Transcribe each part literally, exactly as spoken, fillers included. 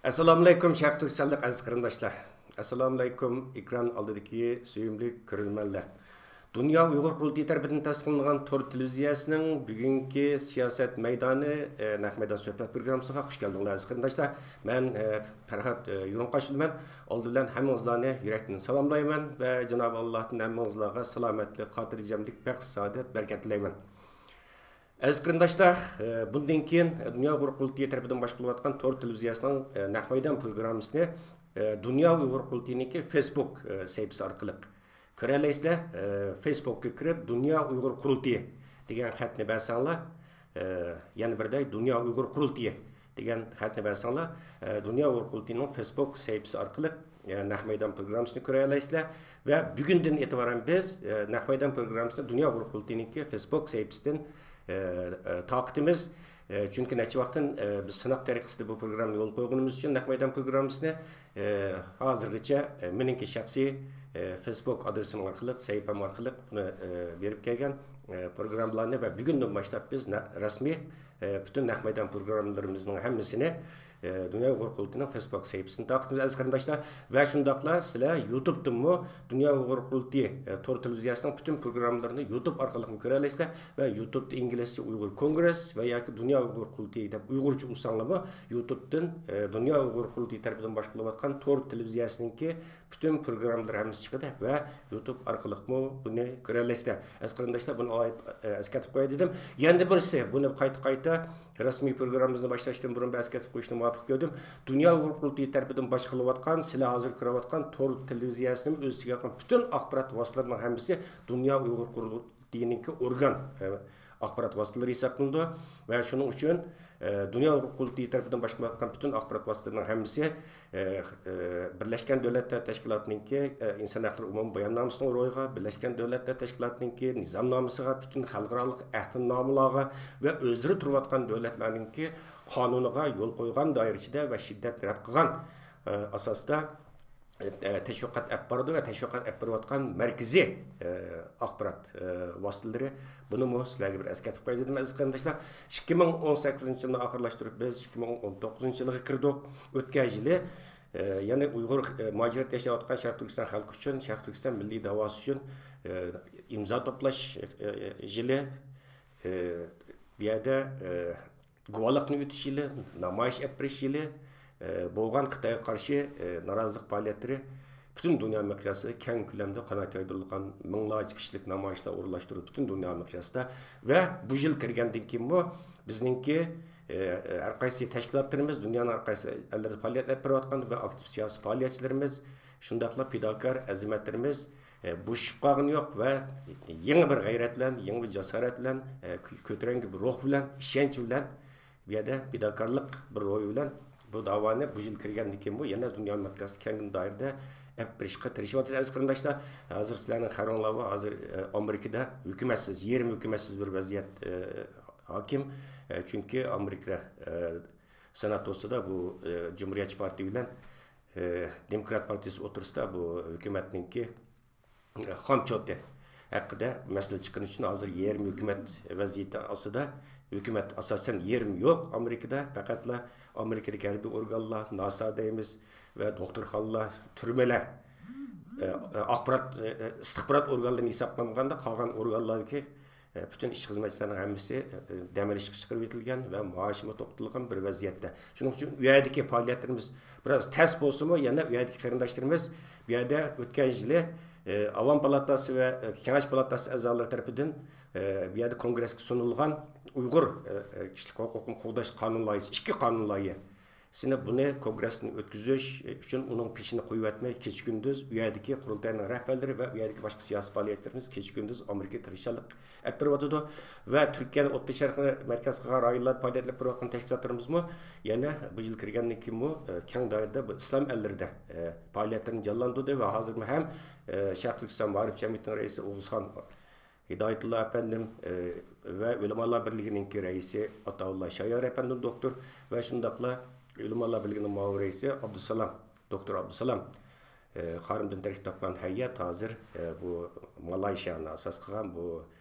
ئەسسالامۇئەلەيكۇم، شەرقىي تۈركىستانلىق ئەزىز قېرىنداشلار. ئەسسالامۇئەلەيكۇم، ئېكران ئالدىدىكى سۆيۈملۈك كۆرۈرمەنلەر. دۇنيا ئۇيغۇر قۇرۇلتىيى تەرىپىدىن تەسىس قىلىنغان تور تېلېۋىزىيەسىنىڭ بۈگۈنكى سىياسەت مەيدانى، ئە، نەق مەيدان سۆھبەت پروگراممىسىغا خۇش كەلدىڭلار، ئەزىز قېرىنداشلار. مەن، ئە، پەرھات، ئە، يۇرۇنقاشلىمەن. ئالدى بىلەن ھەممىڭىزلارنى يۈرەكتىن سالاملايمەن ۋە جانابى ئاللاھتىن ھەممىڭىزلارغا سالامەتلىك، خاتىرجەملىك، بەخت، سائادەت، بەرىكەت تىلەيمەن. ئەزىز قېرىنداشلار، ئە، بۇندىن كېيىن دۇنيا ئۇيغۇر قۇرۇلتىيى تەرىپىدىن باشقۇرۇلۇۋاتقان تور تېلېۋىزىيەسىنىڭ، ئە، نەق مەيدان پروگراممىسىنى، ئە، دۇنيا ئۇيغۇر قۇرۇلتىيىنىڭكى فېيسبۇك، ئە، سەھىپىسى ئارقىلىق كۆرەلەيسىلەر. ئە، فېيسبۇكقا كىرىپ، دۇنيا ئۇيغۇر قۇرۇلتىيى دېگەن خەتنى بەرسەڭلار، ئە، يەنە بىر دەي، دۇنيا ئۇيغۇر قۇرۇلتىيى دېگەن خەتنى بەرسەڭلار، ئە، دۇنيا ئۇيغۇر قۇرۇلتىيىنىڭ فېيسبۇك سەھىپىسى ئارقىلىق، ئە، نەق مەيدان پروگراممىسىنى كۆرەلەيسىلەر. ۋە بۈگۈندىن ئېتىبارەن بىز، ئە، نەق مەيدان پروگراممىسىنى دۇنيا ئۇيغۇر قۇرۇلتىيىنىڭكى فېيسبۇك سەھىپىسىدىن، ئە، ئە، تارقىتىمىز. ئە، چۈنكى نەچچە ۋاقىتتىن، ئە، بىز سىناق تەرىقىسىدە بۇ پروگراممىنى يولغا قويغىنىمىز ئۈچۈن نەق مەيدان پروگراممىسىنى، ئە، ھازىرغىچە، ئە، مېنىڭكى شەخسىي، ئە، فېيسبۇك ئادرېسىم ئارقىلىق، سەھىپەم ئارقىلىق بۇنى، ئە، بېرىپ كەلگەن، ئە، پروگراممىلارنى ۋە بۈگۈندىن باشلاپ بىز نە-، رەسمىي، ئە، پۈتۈن نەق مەيدان پروگراممىلىرىمىزنىڭ ھەممىسىنى، ئە، دۇنيا ئۇيغۇر قۇرۇلتىيىنىڭ فېيسبۇك سەھىپىسىنى تارقىتىمىز، ئەزىز قېرىنداشلار. ۋە شۇنداقلا سىلەر يۇتۇبتىنمۇ دۇنيا ئۇيغۇر قۇرۇلتىيى، ئە، تور تېلېۋىزىيەسىنىڭ پۈتۈن پروگراممىلىرىنى يۇتۇب ئارقىلىقمۇ كۆرەلەيسىلەر. ۋە يۇتۇبتا ئىنگلىزچە ئۇيغۇر كونگرېس ۋە ياكى دۇنيا ئۇيغۇر قۇرۇلتىيى دەپ ئۇيغۇرچە ئۇرساڭلارمۇ يۇتۇبتىن، ئە، دۇنيا ئۇيغۇر قۇرۇلتىيى تەرىپىدىن باشقۇرۇلۇۋاتقان تور تېلېۋىزىيەسىنىڭكى پۈتۈن پروگراممىلىرى ھەممىسى چىقىدۇ ۋە يۇتۇب ئارقىلىقمۇ بۇنى كۆرەلەيسىلەر. ئەزىز قېرىنداشلار، بۇنى ئالايىت-، ئە، ئەسكەرتىپ قوياي دېدىم. يەنە بىرسى، بۇنى قايتا-قايتا رەسمىي پروگراممىمىزنى باشلاشتىن بۇرۇن بىر ئەسكەرتىپ قويۇشنى مۇۋاپىق كۆردۈم. دۇنيا ئۇيغۇر قۇرۇلتىيى تەرىپىدىن باشقۇرۇلۇۋاتقان، سىلەر ھازىر كۆرۈۋاتقان تور تېلېۋىزىيەسىنىمۇ ئۆز ئىچىگە ئالغان پۈتۈن ئاخبارات ۋاسىتىلىرىنىڭ ھەممىسى دۇنيا ئۇيغۇر قۇرۇلتىيىنىڭكى ئورگان، ئە، ئاخبارات ۋاسىتىلىرى ھېسابلىنىدۇ. ۋە شۇنىڭ ئۈچۈن، ئە، دۇنيا ئۇيغۇر قۇرۇلتىيى تەرىپىدىن باشقۇرۇلۇۋاتقان پۈتۈن ئاخبارات ۋاسىتىلىرىنىڭ ھەممىسى، ئە، ئە، بىرلەشكەن دۆلەتلەر تەشكىلاتىنىڭكى، ئە، ئىنسان ھەقلىرى ئومۇمىي باياننامىسىنىڭ روھىغا، بىرلەشكەن دۆلەتلەر تەشكىلاتىنىڭكى نىزامنامىسىغا، پۈتۈن خەلقئارالىق ئەھدىنامىلارغا ۋە ئۆزلىرى تۇرۇۋاتقان دۆلەتلەرنىڭكى قانۇنىغا يول قويغان دائىرە ئىچىدە ۋە شىددەتنى رەت قىلغان، ئە، ئاساستا، ئە، تەشۋىقات ئەپ بارىدۇ ۋە تەشۋىقات ئەپ بېرىۋاتقان مەركىزىي، ئە، ئاخبارات، ئە، ۋاسىتىلىرى. بۇنىمۇ سىلەرگە بىر ئەسكەرتىپ قوياي دېدىم، ئەزىز قېرىنداشلار. ئىككى مىڭ ئون سەككىزىنچى يىلنى ئاخىرلاشتۇرۇپ، بىز ئىككى مىڭ ئون توققۇزىنچى يىلغا كىردۇق. ئۆتكەن يىلى، ئە، يەنە ئۇيغۇر، ئە، مۇھاجىرەتتە ياشاۋاتقان شەرقىي تۈركىستان خەلقى ئۈچۈن، شەرقىي تۈركىستان مىللىي داۋاسى ئۈچۈن، ئە، ئىمزا توپلاش، ئە، يىلى، ئە، بۇ يەردە، ئە، گۇۋاھلىقنى ئۆتۈش يىلى، نامايىش ئەپ بېرىش يىلى، ئە، بولغان خىتايغا قارشى، ئە، نارازىلىق پائالىيەتلىرى پۈتۈن دۇنيا مىقياسىدا كەڭ كۆلەمدە قانات يايدۇرۇلغان مىڭلارچە كىشىلىك نامايىشلار ئورۇنلاشتۇرۇلدى پۈتۈن دۇنيا مىقياسىدا. ۋە بۇ يىل كىرگەندىن كېيىنمۇ بىزنىڭكى، ئە، ھەر قايسى تەشكىلاتلىرىمىز، دۇنيانىڭ ھەر قايسى ئەللىرىدە پائالىيەت ئېلىپ بېرىۋاتقان ۋە ئاكتىپ سىياسىي پائالىيەتچىلىرىمىز، شۇنداقلا پىداكار ئەزىمەتلىرىمىز، ئە، بوشىشىپ قالغىنى يوق ۋە يېڭى بىر غەيرەت بىلەن، يېڭى بىر جاسارەت بىلەن، ئە، كۆ-، كۆتۈرەڭگۈ بىر روھ بىلەن، ئىشەنچ بىلەن، بۇ يەردە پىداكارلىق بىر روھى بىلەن بۇ داۋانى بۇ يىل كىرگەندىن كېيىن بۇ يەنە دۇنيا مىقياسىدا كەڭ دائىرىدە ئەپ بېرىشقا تىرىشىۋاتىدۇ، ئەزىز قېرىنداشلار. ھازىر سىلەرنىڭ خەۋىرىڭلار بار، ھازىر، ئە، ئامېرىكىدا ھۆكۈمەتسىز، يېرىم ھۆكۈمەتسىز بىر ۋەزىيەت، ئە، ھاكىم. ئە، چۈنكى ئامېرىكىدا، ئە، سېناتوسىدا بۇ، ئە، جۇمھۇرىيەتچى پارتىيە بىلەن، ئە، دېموكرات پارتىيىسى ئوتتۇرىسىدا بۇ ھۆكۈمەتنىڭكى خام چوتى ھەققىدە مەسىلە چىققىنى ئۈچۈن ھازىر يېرىم ھۆكۈمەت ۋەزىيىتى ئاستىدا، ھۆكۈمەت ئاساسەن يېرىم يوق ئامېرىكىدا، پەقەتلا ئامېرىكىدىكى ھەربىي ئورگانلار، ناسا دەيمىز ۋە دوختۇرخانىلار، تۈرمىلەر، ئە، ئە، ئاخبارات، ئە، ئە، ئىستىخبارات ئورگانلىرىنى ھېسابلانمىغاندا قالغان ئورگانلاردىكى ئە، پۈتۈن ئىش خىزمەتچىلەرنىڭ ھەممىسى، ئە، ئە، دەم ئېلىشقا چىقىرىۋېتىلگەن ۋە مائاشىمۇ توختىتىلغان بىر ۋەزىيەتتە. شۇنىڭ ئۈچۈن ئۇ يەردىكى پائالىيەتلىرىمىز بىراز تەس بولسىمۇ، يەنە ئۇ يەردىكى قېرىنداشلىرىمىز بۇ يەردە ئۆتكەن يىلى، ئە، ئاۋام پالاتاسى ۋە، ئە، كېڭەش پالاتاسى ئەزالىرى تەرىپىدىن، ئە، بۇ يەردە كونگرېسكە سۇنۇلغان ئۇيغۇر، ئە، ئە، كىشىلىك ھوقۇقىنى قوغداش قانۇن لايىھىسى، ئىككى قانۇن لايىھە، سىنى بۇنى كونگرېستىن ئۆتكۈزۈش ئۈچۈن ئۇنىڭ پېشىنى قويۇۋەتمەي، كېچە-كۈندۈز ئۇ يەردىكى قۇرۇلتاينىڭ رەھبەرلىرى ۋە ئۇ يەردىكى باشقا سىياسىي پائالىيەتچىلىرىمىز كېچە-كۈندۈز ئامېرىكىغا تىرىشچانلىق ئەپ بېرىۋاتىدۇ. ۋە تۈركىيەنى ئوتتۇرا شەرقنى مەركەز قىلغان رايونلاردا پائالىيەت ئېلىپ بېرىۋاتقان تەشكىلاتلىرىمىزمۇ يەنە بۇ يىل كىرگەندىن كېيىنمۇ، ئە، كەڭ دائىرىدە بۇ ئىسلام ئەللىرىدە، ئە، پائالىيەتلىرىنى جانلاندۇردى ۋە ھازىرمۇ ھەم، ئە، شەرقىي تۈركىستان مائارىپ جەمئىيىتىنىڭ رەئىسى ئوغۇزخان ھىدايەتۇللا ئەپەندىم، ئى، ۋە ئۆلىمالار بىرلىكىنىڭكى رەئىسى ئاتاۋۇللا شايار ئەپەندىم دوكتور ۋە شۇنداقلا ئۆلىمالار بىرلىكىنىڭ مۇئاۋىن رەئىسى ئابدۇسالام، دوكتور ئابدۇسالام، ئى، خارىمدىن تەركىب تاپقان ھەيئەت ھازىر، ئى، بۇ مالايشىيانى ئاساس قىلغان بۇ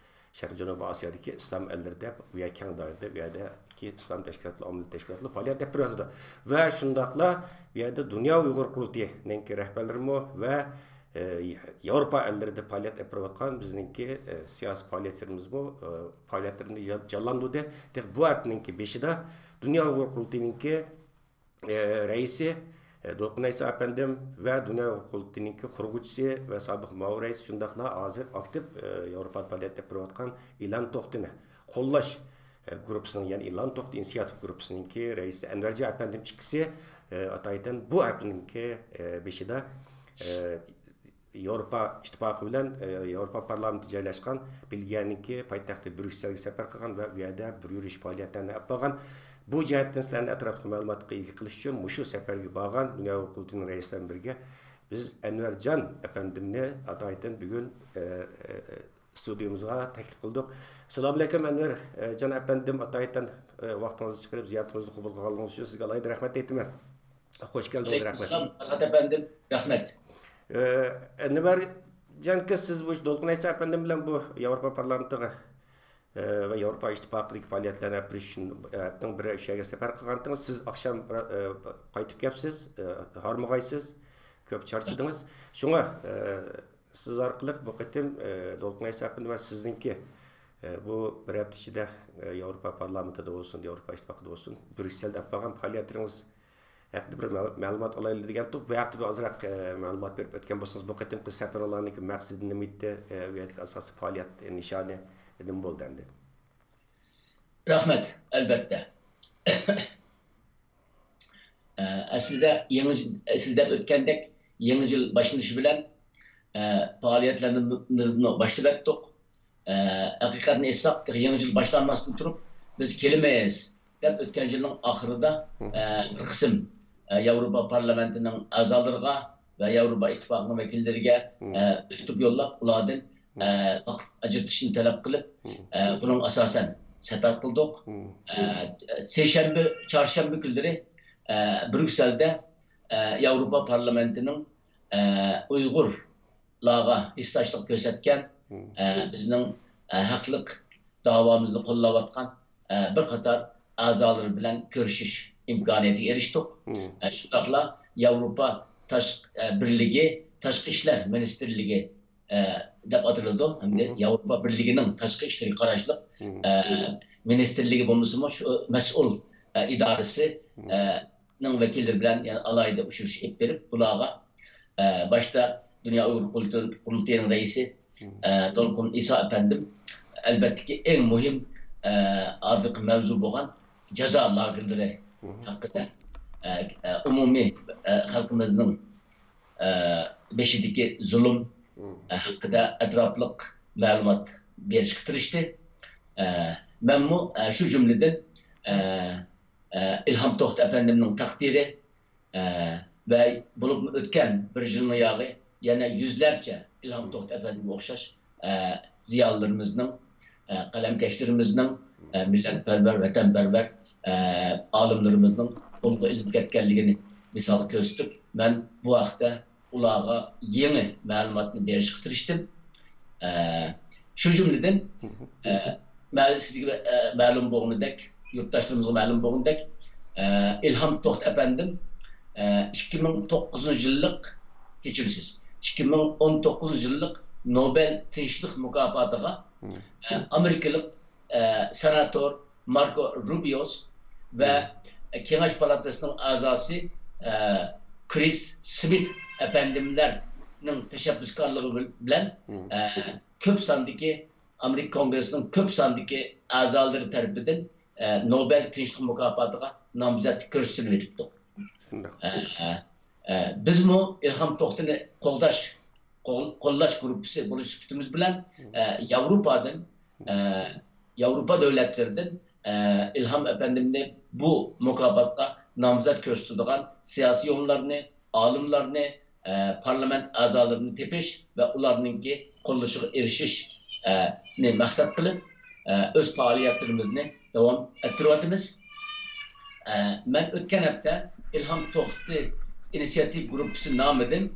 شەرقىي جەنۇبىي ئاسىيادىكى ئىسلام ئەللىرىدە بۇ يەر كەڭ دائىرىدە، بۇ يەردىكى ئىسلام تەشكىلاتلىرى، ئاممىۋى تەشكىلاتلار پائالىيەت ئېلىپ بېرىۋاتىدۇ. ۋە شۇنداقلا بۇ يەردە دۇنيا ئۇيغۇر قۇرۇلتىيىنىڭكى رەھبەرلىرىمۇ ۋە، ئە، ياۋروپا ئەللىرىدە پائالىيەت ئېلىپ بېرىۋاتقان بىزنىڭكى، ئە، سىياسىي پائالىيەتچىلىرىمىزمۇ، ئە، پائالىيەتلىرىنى جان-، جانلاندۇردى. تېخى بۇ ھەپتىنىڭكى بېشىدا دۇنيا ئۇيغۇر قۇرۇلتىيىنىڭكى ئە، رەئىسى، ئە، دولقۇن ئەيسا ئەپەندىم ۋە دۇنيا قۇرۇلتىيىنىڭكى قۇرغۇچىسى ۋە سابىق مۇئاۋىن رەئىسى، شۇنداقلا ھازىر ئاكتىپ، ئە، ياۋروپادا پائالىيەت ئېلىپ بېرىۋاتقان ئىلان توختىنى قوللاش، ئە، گۇرۇپپىسىنىڭ، يەنى ئىلان توختى ئىنىسىياتىپ گۇرۇپپىسىنىڭكى رەئىسى ئەنۋەرجان ئەپەندىم ئىككىسى، ئە، ئاتايىتەن بۇ ھەپتىنىڭكى، ئە، بېشىدا، ئە، ياۋروپا ئىتتىپاقى بىلەن، ئە، ياۋروپا پارلامېنتى جايلاشقان بېلگىيەنىڭكى پايتەختى بريۇكسېلگە سەپەر قىلغان ۋە ئۇ يەردە بىر يۈرۈش پائالىيەتلەرنى ئېلىپ بارغان. بۇ جەھەتتىن سىلەرنى ئەتراپلىق مەلۇماتقا ئىگە قىلىش ئۈچۈن مۇشۇ سەپەرگە بارغان دۇنيا ئۇيغۇر قۇرۇلتىيىنىڭ رەئىسى بىلەن بىرگە بىز ئەنۋەرجان ئەپەندىمنى ئاتايىتەن بۈگۈن، ئە، ئە، ئە، ستۇدىيىمىزغا تەكلىپ قىلدۇق. ئەسسالامۇئەلەيكۇم ئەنۋەر، ئە، جان ئەپەندىم، ئاتايىتەن، ئە، ۋاقتىڭىزنى چىقىرىپ زىيارىتىمىزنى قوبۇل قىلغانلىقىڭىز ئۈچۈن سىزگە ئالاھىدە رەھمەت ئېيتىمەن. خوش كەلدىڭىز، رەھمەت. ئەلەيكۇم ئەسسالام، پەرھات ئەپەندىم، رەھمەت. ئە، ئەنۋەر جانكا، سىز بۇ دولقۇن ئەيسا ئەپەندىم بىلەن بۇ ياۋروپا پارلامېنتىغا، ئە، ۋە ياۋروپا ئىتتىپاقىدىكى پائالىيەتلەرنى ئېلىپ بېرىش ئۈچۈن، ئە، بىر ئۈچ يەرگە سەپەر قىلغانتىڭىز. سىز ئاخشام، ئە، قايتىپ كەپسىز، ئە، ھارمىغايسىز، كۆپ چارچىدىڭىز. شۇڭا، ئە، سىز ئارقىلىق بۇ قېتىم، ئە، دولقۇن ئەيسا ئەپەندىم ۋە سىزنىڭكى، ئە، بۇ بىر ھەپتە ئىچىدە، ئە، ياۋروپا پارلامېنتىدا بولسۇن، ياۋروپا ئىتتىپاقىدا بولسۇن، بريۇكسېلدە ئېلىپ بارغان پائالىيەتلىرىڭىز ھەققىدە بىر مەل-، مەلۇمات ئالايلى دېگەنتۇق. بۇ ھەقتە بىر ئازراق، ئە، مەلۇمات بېرىپ ئۆتكەن بولسىڭىز، بۇ قېتىمقى سەپىرىڭلارنىڭكى مەقسىتى نېمە ئىدى؟ ئە، ئۇ يەردىكى ئاساسىي پائالىيەت نىشانى نېمە بولدى ئەمدى؟ رەھمەت، ئەلبەتتە. ئە، ئەسلىدە يېڭى، سىز دەپ ئۆتكەندەك، يېڭى يىل باشلىنىشى بىلەن، ئە، پائالىيەتلىرىمىزنى باشلىۋەتتۇق. ئە، ھەقىقەتنى ئېيتساق، تېخى يېڭى يىل باشلانماستىن تۇرۇپ، بىز كېلىمىز دەپ ئۆتكەن يىلنىڭ ئاخىرىدا، ئە، بىر قىسىم، ئە، ياۋروپا پارلامېنتىنىڭ ئەزالىرىغا ۋە ياۋروپا ئىتتىپاقىنىڭ ۋەكىللىرىگە، ئە، مەكتۇپ يوللاپ، ئۇلاردىن، ئە، ۋاقىت ئاجرىتىشنى تەلەپ قىلىپ، ئە، بۇنىڭغا ئاساسەن سەپەر قىلدۇق. ئە، سەيشەنبە، چارشەنبە كۈنلىرى، ئە، بريۇكسېلدە، ئە، ياۋروپا پارلامېنتىنىڭ، ئە، ئۇيغۇرلارغا ھېسداشلىق كۆرسەتكەن، ئە، بىزنىڭ، ئە، ھەقلىق داۋامىزنى قوللاۋاتقان، ئە، بىر قاتار ئەزالىرى بىلەن كۆرۈشۈش ئىمكانىيىتىگە ئېرىشتۇق. ئە، شۇنداقلا ياۋروپا تاشقى، ئە، بىرلىكى تاشقى ئىشلار مىنىستىرلىكى، ئە، دەپ ئاتىلىدۇ. ھەمدە ياۋروپا بىرلىكىنىڭ تاشقى ئىشلىرىغا قاراشلىق، ئە، مىنىستىرلىكى بولمىسىمۇ، شۇ مەسئۇل، ئە، ئىدارىسى، ئە، نىڭ ۋەكىللىرى بىلەن يەنە ئالاھىدە ئۇچرىشىش ئېلىپ بېرىپ، بۇلارغا، ئە، باشتا دۇنيا ئۇيغۇر قۇرۇلتىيى-، قۇرۇلتىيىنىڭ رەئىسى، ئە، دولقۇن ئىسا ئەپەندىم، ئەلبەتتىكى، ئەڭ مۇھىم، ئە، ھازىرقى مەۋزۇ بولغان جازا لاگېرلىرى ھەققىدە، ئە، ئە، ئومۇمىي، ئە، خەلقىمىزنىڭ، ئە، بېشىدىكى زۇلۇم، ئە، ھەققىدە ئەتراپلىق مەلۇمات بېرىشكە تىرىشتى. ئە، مەنمۇ، ئە، شۇ جۈملىدىن، ئە، ئە، ئىلھام توختى ئەپەندىمنىڭ تەقدىرى، ئە، ۋە بولۇپمۇ ئۆتكەن بىر يىلنىڭ ياغى يەنە يۈزلەرچە ئىلھام توختى ئەپەندىمگە ئوخشاش، ئە، زىيالىيلىرىمىزنىڭ، ئە، قەلەمكەشلىرىمىزنىڭ، ئە، مىللەتپەرۋەر، ۋەتەنپەرۋەر، ئە، ئالىملىرىمىزنىڭ قولغا ئېلىنىپ كەتكەنلىكىنى مىسالغا كۆرسىتىپ، مەن بۇ ھەقتە ئۇلارغا يېڭى مەلۇماتنى بېرىشكە تىرىشتىم. ئە، شۇ جۈملىدىن، ئە، مە-، سىزگە، ئە، مەلۇم بولغىنىدەك، يۇرتداشلىرىمىزغا مەلۇم بولغىنىدەك، ئە، ئىلھام توختى ئەپەندىم، ئە، ئىككى مىڭ توققۇزىنچى يىللىق، كەچۈرىسىز، ئىككى مىڭ ئون توققۇزىنچى يىللىق نوبېل تىنچلىق مۇكاپاتىغا، ئە، ئامېرىكىلىق، ئە، سېناتور ماركو روبىيوس ۋە كېڭەش پالاتاسىنىڭ ئەزاسى، ئە، كرىس سمىت ئەپەندىملەرنىڭ تەشەببۇسكارلىقى بىلەن، ئە، كۆپ ساندىكى، ئامېرىكا كونگرېسىنىڭ كۆپ ساندىكى ئەزالىرى تەرىپىدىن، ئە، نوبېل تىنچلىق مۇكاپاتىغا نامزەتلىك كۆرسىتىلىۋېتىپتۇ. شۇنداق. ئە، ئە، ئە، بىزمۇ ئىلھام توختىنى قوغداش، قول-، قوللاش گۇرۇپپىسى بولۇش سۈپىتىمىز بىلەن، ئە، ياۋروپادىن، ئە، ياۋروپا دۆلەتلىرىدىن، ئە، ئىلھام ئەپەندىمنى بۇ مۇكاپاتقا نامزەت كۆرسىتىدىغان سىياسىيونلارنى، ئالىملارنى، ئە، پارلامېنت ئەزالىرىنى تېپىش ۋە ئۇلارنىڭكى قوللىشىغا ئېرىشىش، ئە، نى مەقسەت قىلىپ، ئە، ئۆز پائالىيەتلىرىمىزنى داۋام ئەتتۈرۈۋاتىمىز. ئە، مەن ئۆتكەن ھەپتە ئىلھام توختى ئىنىسىياتىپ گۇرۇپپىسى نامىدىن،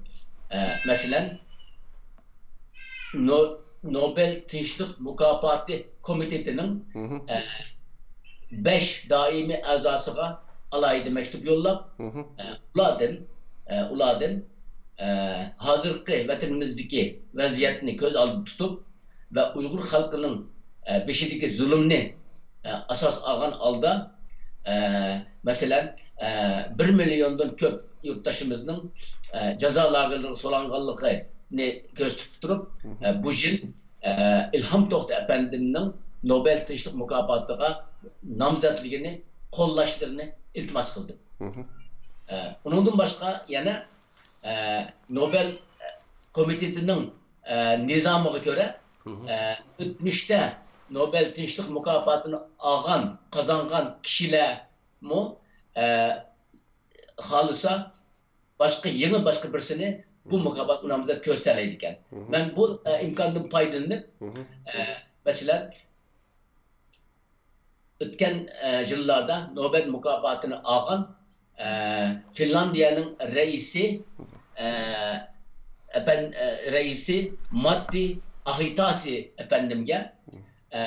ئە، مەسىلەن، نو-، نوبېل تىنچلىق مۇكاپاتى كومىتېتىنىڭ، ئە، بەش دائىمىي ئەزاسىغا ئالاھىدە مەكتۇپ يوللاپ، ئە، ئۇلاردىن، ئە، ئۇلاردىن، ئە، ھازىرقى ۋەتىنىمىزدىكى ۋەزىيەتنى كۆز ئالدىدا تۇتۇپ ۋە ئۇيغۇر خەلقىنىڭ، ئە، بېشىدىكى زۇلۇمنى، ئە، ئاساس ئالغان ھالدا، ئە، مەسىلەن، ئە، بىر مىليوندىن كۆپ يۇرتداشىمىزنىڭ، ئە، جازا لاگېرلىرىغا سولانغانلىقىنى كۆرسىتىپ تۇرۇپ، ئە، بۇ يىل، ئە، ئىلھام توختى ئەپەندىمنىڭ نوبېل تىنچلىق مۇكاپاتىغا نامزەتلىكىنى قوللاشلىرىنى ئىلتىماس قىلدىم. ئە، ئۇنىڭدىن باشقا يەنە، ئە، نوبېل كومىتېتىنىڭ، ئە، نىزامىغا كۆرە، ئە، ئۆتمۈشتە نوبېل تىنچلىق مۇكاپاتىنى ئالغان، قازانغان كىشىلەرمۇ، ئە، خالىسا باشقا، يېڭى باشقا بىرسىنى بۇ مۇكاپاتقا نامزەت كۆرسىتەلەيدىكەن. مەن بۇ، ئە، ئىمكاندىن پايدىلىنىپ، ئە، مەسىلەن، ئۆتكەن، ئە، يىللاردا نوبېل مۇكاپاتىنى ئالغان، ئە، فىنلاندىيەنىڭ رەئىسى، ئە، ئەپەن-، ئە، رەئىسى ماتتى ئاھىتاسى ئەپەندىمگە، ئە،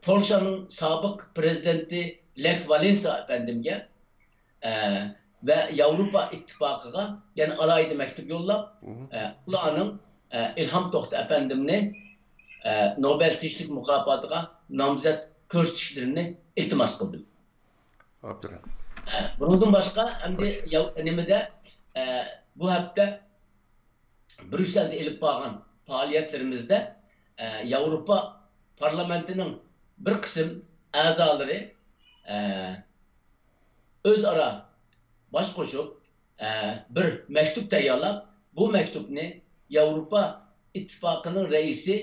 پولشانىڭ سابىق پىرېزىدېنتى لېخ ۋالېسا ئەپەندىمگە، ئە، ۋە ياۋروپا ئىتتىپاقىغا يەنە ئالاھىدە مەكتۇپ يوللاپ، ئە، ئۇلارنىڭ، ئە، ئىلھام توختى ئەپەندىمنى، ئە، نوبېل تىنچلىق مۇكاپاتىغا نامزەت كۆرسىتىشلىرىنى ئىلتىماس قىلدىم. ئاپىرىن. ئە، بۇنىڭدىن باشقا، ئەمدى ياۋ-، نېمىدە، ئە، بۇ ھەپتە بريۇسسېلدە ئېلىپ بارغان پائالىيەتلىرىمىزدە، ئە، ياۋروپا پارلامېنتىنىڭ بىر قىسىم ئەزالىرى، ئە، ئۆزئارا باش قوشۇپ، ئە، بىر مەكتۇپ تەييارلاپ، بۇ مەكتۇپنى ياۋروپا ئىتتىپاقىنىڭ رەئىسى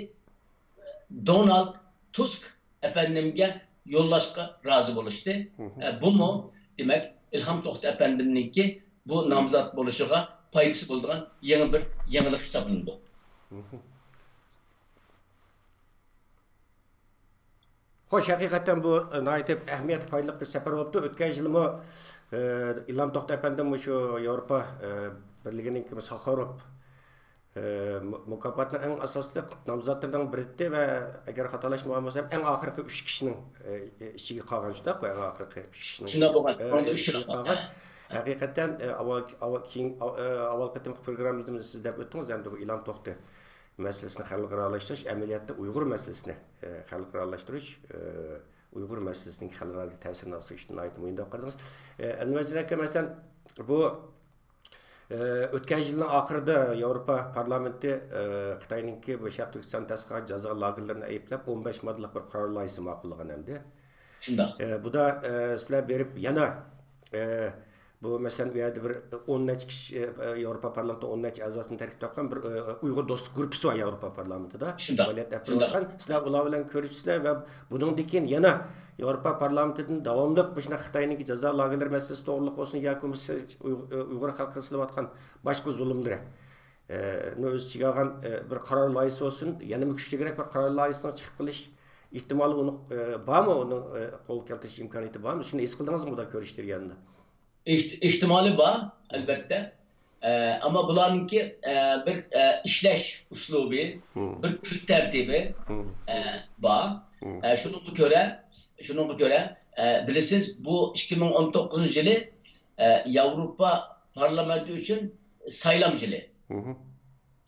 دونالد تۇسك ئەپەندىمگە يوللاشقا رازى بولۇشتى. ئە، بۇمۇ، دېمەك، ئىلھام توختى ئەپەندىمنىڭكى بۇ نامزات بولۇشىغا پايدىسى بولىدىغان يېڭى بىر يېڭىلىق ھېسابلىنىدۇ. خوش، ھەقىقەتەن بۇ، ئە، ناھايىتى ئەھمىيەتلىك، پايدىلىق بىر سەپەر بولۇپتۇ. ئۆتكەن يىلمۇ، ئە، ئىلھام توختى ئەپەندىم مۇشۇ ياۋروپا، ئە، بىرلىكىنىڭكى ساخاروف، ئە، مۇ-، مۇكاپاتنىڭ ئەڭ ئاساسلىق نامزاتلىرىنىڭ بىرى ئىدى ۋە ئەگەر خاتالاشمىغان بولسام، ئەڭ ئاخىرقى ئۈچ كىشىنىڭ، ئە، ئىچىگە قالغان، شۇنداققۇ؟ ئەڭ ئاخىرقى ئۈچ كىشىنىڭ شۇنداق بولغان. ئە، ئۇنىڭدا ئۈچ ئىچىگە قالغان. ھە. ھەقىقەتەن، ئە، ئاۋۋال، ئاۋۋال، كېيىن، ئاۋ-، ئە، ئاۋۋال قېتىمقى پروگراممىمىزدا سىز دەپ ئۆتتىڭىز، ئەمدى بۇ ئىلھام توختى مەسىلىسىنى خەلقئارالاشتۇرۇش، ئەمەلىيەتتە ئۇيغۇر مەسىلىسىنى، ئە، خەلقئارالاشتۇرۇش، ئە، ئۇيغۇر مەسىلىسىنىڭ خەلقئارادىكى تەسىرىنى ئاستىغا ئىشتىن ناھايىتى مۇھىم دەپ قارىدىڭىز. ئە، ئەنۋەر ئاكا، مەسىلەن، بۇ، ئە، ئۆتكەن يىلنىڭ ئاخىرىدا ياۋروپا پارلامېنتى، ئە، خىتاينىڭكى بۇ شەرقىي تۈركىستان تەسىس قىلغان جازا لاگېرلىرىنى ئەيىبلەپ، ئون بەش ماددىلىق بىر قارار لايىھىسى ماقۇللىغان ئەمدى. شۇنداق. ئە، بۇدا، ئە، سىلەر بېرىپ يەنە، ئە، بۇ، مەسىلەن، ئۇ يەردە بىر ئون نەچچە كىشى، ئە، ياۋروپا پارلامېنتىنىڭ ئون نەچچە ئەزاسىنى تەركىب تاپقان بىر، ئە، ئۇيغۇر دوستلۇق گۇرۇپپىسى بار ياۋروپا پارلامېنتىدا. شۇنداق، پائالىيەت ئېلىپ شۇنداق. بېرىۋاتقان. سىلەر ئۇلار بىلەن كۆرۈشىسىلەر ۋە بۇنىڭدىن كېيىن يەنە ياۋروپا پارلامېنتىدىن داۋاملىق مۇشۇنداق خىتاينىڭكى جازا لاگېرلىرى مەسىلىسى توغرىلىق بولسۇن ياكى بولمىسا ئۇيغۇر، ئۇيغۇر خەلقىگە سېلىۋاتقان باشقا زۇلۇملىرى، ئە، نى ئۆز ئىچىگە ئالغان، ئە، بىر قارار لايىھىسى بولسۇن، يەنىمۇ كۈچلۈكرەك بىر قارار لايىھىسىنىڭ چىقىپ قېلىش ئېھتىمالى ئۇنىڭ، ئە، بارمۇ؟ ئۇنىڭ، ئە، قولغا كەلتۈرۈش ئىمكانىيىتى بارمۇ؟ شۇنى ھېس قىلدىڭىزمۇ بۇدا كۆرۈش جەريانىدا؟ ئېھت-، ئېھتىمالى بار، ئەلۋەتتە. ئە، ئەمما بۇلارنىڭكى، ئە، بىر، ئە، ئىشلەش ئۇسلۇبى، بىر كۈن تەرتىبى، ئە، بار. ئە، شۇنىڭغا كۆرە، شۇنىڭغا كۆرە، ئە، بىلىسىز، بۇ ئىككى مىڭ ئون توققۇزىنچى يىلى، ئە، ياۋروپا پارلامېنتى ئۈچۈن سايلام يىلى.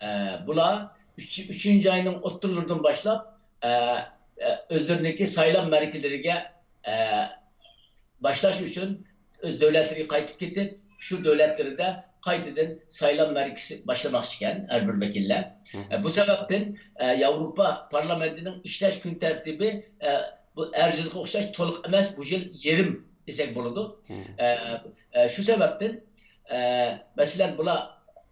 ئە، بۇلار ئۈچ-، ئۈچىنچى ئاينىڭ ئوتتۇرىلىرىدىن باشلاپ، ئە، ئە، ئۆزلىرىنىڭكى سايلام مەركىزلىرىگە، ئە، باشلاش ئۈچۈن ئۆز دۆلەتلىرىگە قايتىپ كېتىپ، شۇ دۆلەتلىرىدە قايتىدىن سايلام مەرىكىسى باشلىماقچىكەن ھەر بىر ۋەكىللەر. ئە، بۇ سەۋەبتىن، ئە، ياۋروپا پارلامېنتىنىڭ ئىشلەش كۈن تەرتىپى، ئە، بۇ ھەر يىلغا ئوخشاش تولۇق ئەمەس، بۇ يىل يېرىم دېسەك بولىدۇ. ئە، ئە، شۇ سەۋەبتىن، ئە، مەسىلەن، بۇلار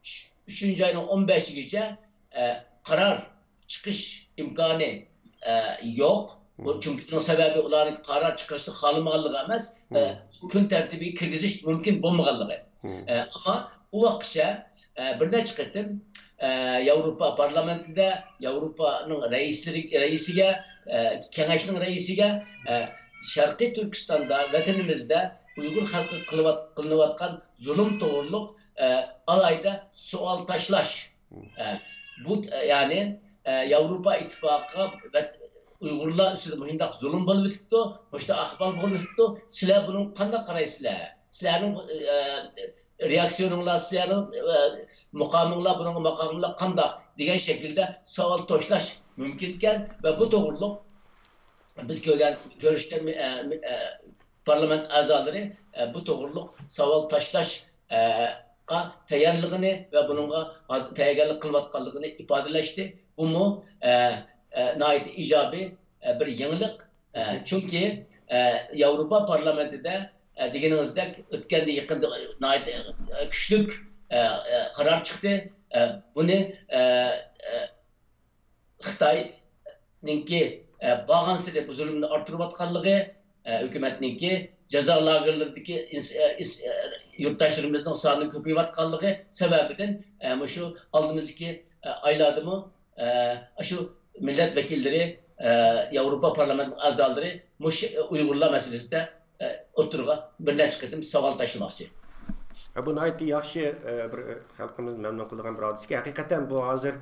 ئۈچ-، ئۈچىنچى ئاينىڭ ئون بەشىگىچە، ئە، قارار چىقىش ئىمكانى، ئە، يوق. بۇ، چۈنكى ئۇنىڭ سەۋەبى ئۇلارنىڭ قارار چىقىرىشنى خالىمىغانلىقى ئەمەس، ئە، بۇ كۈن تەرتىبىگە كىرگۈزۈش مۇمكىن بولمىغانلىقى. ئە، ئەمما ئۇ ۋاقىتقىچە، ئە، بىر نەچچە قېتىم، ئە، ياۋروپا پارلامېنتىدا، ياۋروپانىڭ رەئىسلىرى، رەئىسىگە، ئە، كېڭەشنىڭ رەئىسىگە، ئە، شەرقىي تۈركىستاندا، ۋەتىنىمىزدە ئۇيغۇر خەلقىگە قىلىۋات-، قىلىنىۋاتقان زۇلۇم توغرۇلۇق، ئە، ئالاھىدە سوئال تاشلاش. ئە، بۇ، ئە، يەنى، ئە، ياۋروپا ئىتتىپاقىغا ۋە ئۇيغۇرلار ئۈستىدە مۇشۇنداق زۇلۇم بولۇۋېتىپتۇ، مۇشۇنداق ئەھۋال بولۇۋېتىپتۇ، سىلەر بۇنىڭغا قانداق قارايسىلەر؟ سىلەرنىڭ، ئە، رېئاكسىيونۇڭلار، سىلەرنىڭ، ئە، مۇقامىڭلار، بۇنىڭغا ماقامىڭلار قانداق دېگەن شەكىلدە سوئال توشلاش مۇمكىنكەن ۋە بۇ توغرۇلۇق بىز كۆرگەن، كۆرۈشكەن، ئە، ئە، پارلامېنت ئەزالىرى، ئە، بۇ توغرۇلۇق ساۋال تاشلاش، ئە، قا تەييارلىقىنى ۋە بۇنىڭغا ھازىر تەييارلىق قىلىۋاتقانلىقىنى ئىپادىلەشتى. بۇمۇ، ئە، ئە، ناھايىتى ئىجابىي، ئە، بىر يېڭىلىق. ئە، چۈنكى، ئە، ياۋروپا پارلامېنتىدا، ئە، دېگىنىڭىزدەك ئۆتكەندە يېقىندا ناھايىتى، ئە، كۈچلۈك، ئە، ئە، قارار چىقتى. ئە، بۇنى، ئە، ئە، خىتاينىڭكى، ئە، بارغانسېرى بۇ زۇلۇمنى ئارتتۇرۇۋاتقانلىقى، ئە، ھۆكۈمەتنىڭكى جازا لاگېرلىرىدىكى ئىنس-، ئە، ئىس-، ئە، يۇرتداشلىرىمىزنىڭ سانى كۆپىيىۋاتقانلىقى سەۋەبىدىن، ئە، مۇشۇ ئالدىمىزدىكى، ئە، ئايلاردىمۇ، ئە، ئاشۇ مىللەت ۋەكىللىرى، ئە، ياۋروپا پارلامېنت ئەزالىرى مۇشۇ ئۇيغۇرلار مەسىلىسىدە، ئە، ئوتتۇرىغا بىر نەچچە قېتىم ساۋال تاشلىماقچى. ھە، بۇ ناھايىتى ياخشى، ئە، بىر خەلقىمىزنى مەمنۇن قىلىدىغان بىر ھادىسىكەن. ھەقىقەتەن بۇ ھازىر،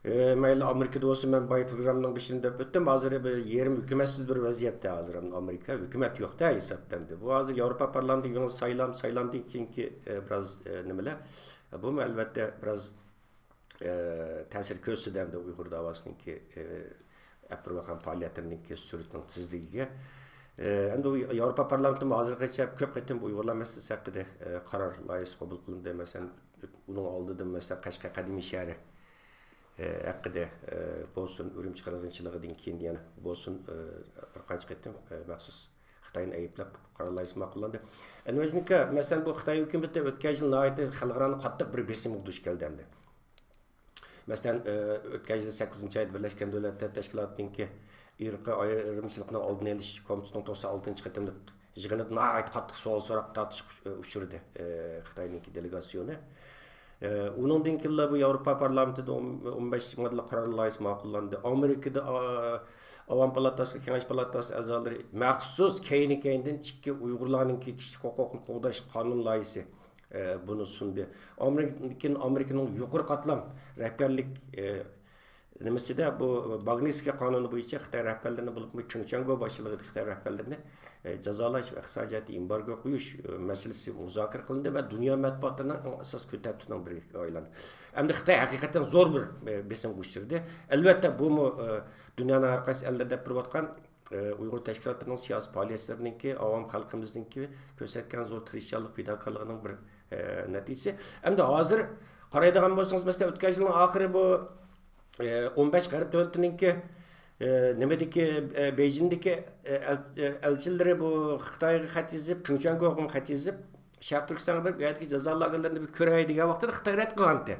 ئە، مەيلى ئامېرىكىدا بولسۇن، مەن بايا پروگراممىنىڭ بېشىدا دەپ ئۆتتۈم، ھازىر بىر يېرىم ھۆكۈمەتسىز بىر ۋەزىيەتتە ھازىر ئەمدى ئامېرىكا، ھۆكۈمەت يوق-دە ھېسابتا ئەمدى. بۇ ھازىر ياۋروپا پارلامېنتى يېڭى سايلام، سايلامدىن كېيىنكى، ئە، بىراز، ئە، نېمىلەر، بۇمۇ ئەلۋەتتە بىراز ئە، تەسىر كۆرسىتىدۇ ئەمدى ئۇيغۇر داۋاسىنىڭكى، ئە، ئەپ بېرىۋاتقان پائالىيەتلىرىنىڭكى سۈرئىتىنىڭ تېزلىكىگە. ئە، ئەمدى ئۇ ياۋروپا پارلامېنتىمۇ ھازىرغىچە كۆپ قېتىم بۇ ئۇيغۇرلار مەسىلىسى ھەققىدە، ئە، قارار لايىھەسى قوبۇل قىلىندى. مەسىلەن، ئۇنىڭ ئالدىدا، مەسىلەن، قەشقەر قەدىمىي شەھىرى، ئە، ھەققىدە، ئە، بولسۇن، ئۈرۈمچى قىرغىنچىلىقىدىن كېيىن يەنە بولسۇن، ئە، بىر قانچە قېتىم، ئە، مەخسۇس خىتاينى ئەيىبلەپ قارار لايىھەسى ماقۇللاندى. ئەنۋەرجىنكا، مەسىلەن، بۇ خىتاي ھۆكۈمىتى ئۆتكەن يىل ناھايىتى خەلقئارانىڭ قاتتىق بىر بېسىمىغا دۇچ كەلدى ئەمدى. مەسىلەن، ئە، ئۆتكەن يىل سەككىزىنچى ئايدا بىرلەشكەن دۆلەتلەر تەشكىلاتىنىڭكى ئىرقىي ئايرىمچىلىقنى ئالدىنى ئېلىش كومىتېتىنىڭ توقسان ئالتىنچى قېتىملىق يىغىنىدا ناھايىتى قاتتىق سوئال سوراق تارتىشقا ئۇچ-، ئۇچرىدى، ئە، خىتاينىڭكى دېلېگاتسىيونى. ئە، ئۇنىڭدىن كېيىنلا بۇ ياۋروپا پارلامېنتىدا ئون، ئون بەش ماددىلىق قارار لايىھەسى ماقۇللاندى. ئامېرىكىدا، ئا، ئاۋام پالاتاسى، كېڭەش پالاتاسى ئەزالىرى مەخسۇس كەينى-كەينىدىن ئىككى ئۇيغۇرلارنىڭكى كىشىلىك ھوقۇقنى قوغداش قانۇن لايىھەسى، ئە، بۇنى سۇندى. ئامېرىكىدىن كېيىن ئامېرىكىنىڭ يۇقىرى قاتلام رەھبەرلىك، ئە، نېمىسىدە بۇ ماگنىتسكىي قانۇنى بويىچە خىتاي رەھبەرلىرىنى، بولۇپمۇ چېڭ چۈەنگو باشچىلىقىدىكى خىتاي رەھبەرلىرىنى، ئە، جازالاش ۋە ئىقتىسادىي جەھەتتە ئېمبارگو قويۇش، ئە، مەسىلىسى مۇزاكىرە قىلىندى ۋە دۇنيا مەتبۇئاتلىرىنىڭ ئەڭ ئاساسىي كۈن تەرتىپىنىڭ بىرىگە ئايلاندى. ئەمدى خىتاي ھەقىقەتەن زور بىر، ئە، بېسىمغا ئۇچرىدى. ئەلۋەتتە، بۇمۇ، ئە، دۇنيانىڭ ھەر قايسى ئەللىرى دەپ تۇرۇۋاتقان ئۇيغۇر تەشكىلاتلىرىنىڭ سىياسىي پائالىيەتچىلىرىنىڭكى، ئاۋام خەلقىمىزنىڭكى كۆرسەتكەن زور تىرىشچانلىق، پىداكارلىقىنىڭ بىر، ئە، نەتىجىسى. ئەمدى ھازىر قارايدىغان بولسىڭىز، مەسىلەن، ئۆتكەن يىلنىڭ ئاخىرى بۇ، ئە، ئون بەش غەرب دۆلىتىنىڭكى، ئە، نېمىدىكى، ئە، بېيجىڭدىكى، ئە، ئەل-، ئە، ئەلچىلىرى بۇ خىتايغا خەت يېزىپ، چېڭ چۈەنگوغىمۇ خەت يېزىپ، شەرقىي تۈركىستانغا بېرىپ، ئۇ يەردىكى جازا لاگېرلىرىنى بىر كۆرەي دېگەن ۋاقتىدا خىتاي رەت قىلغانتى.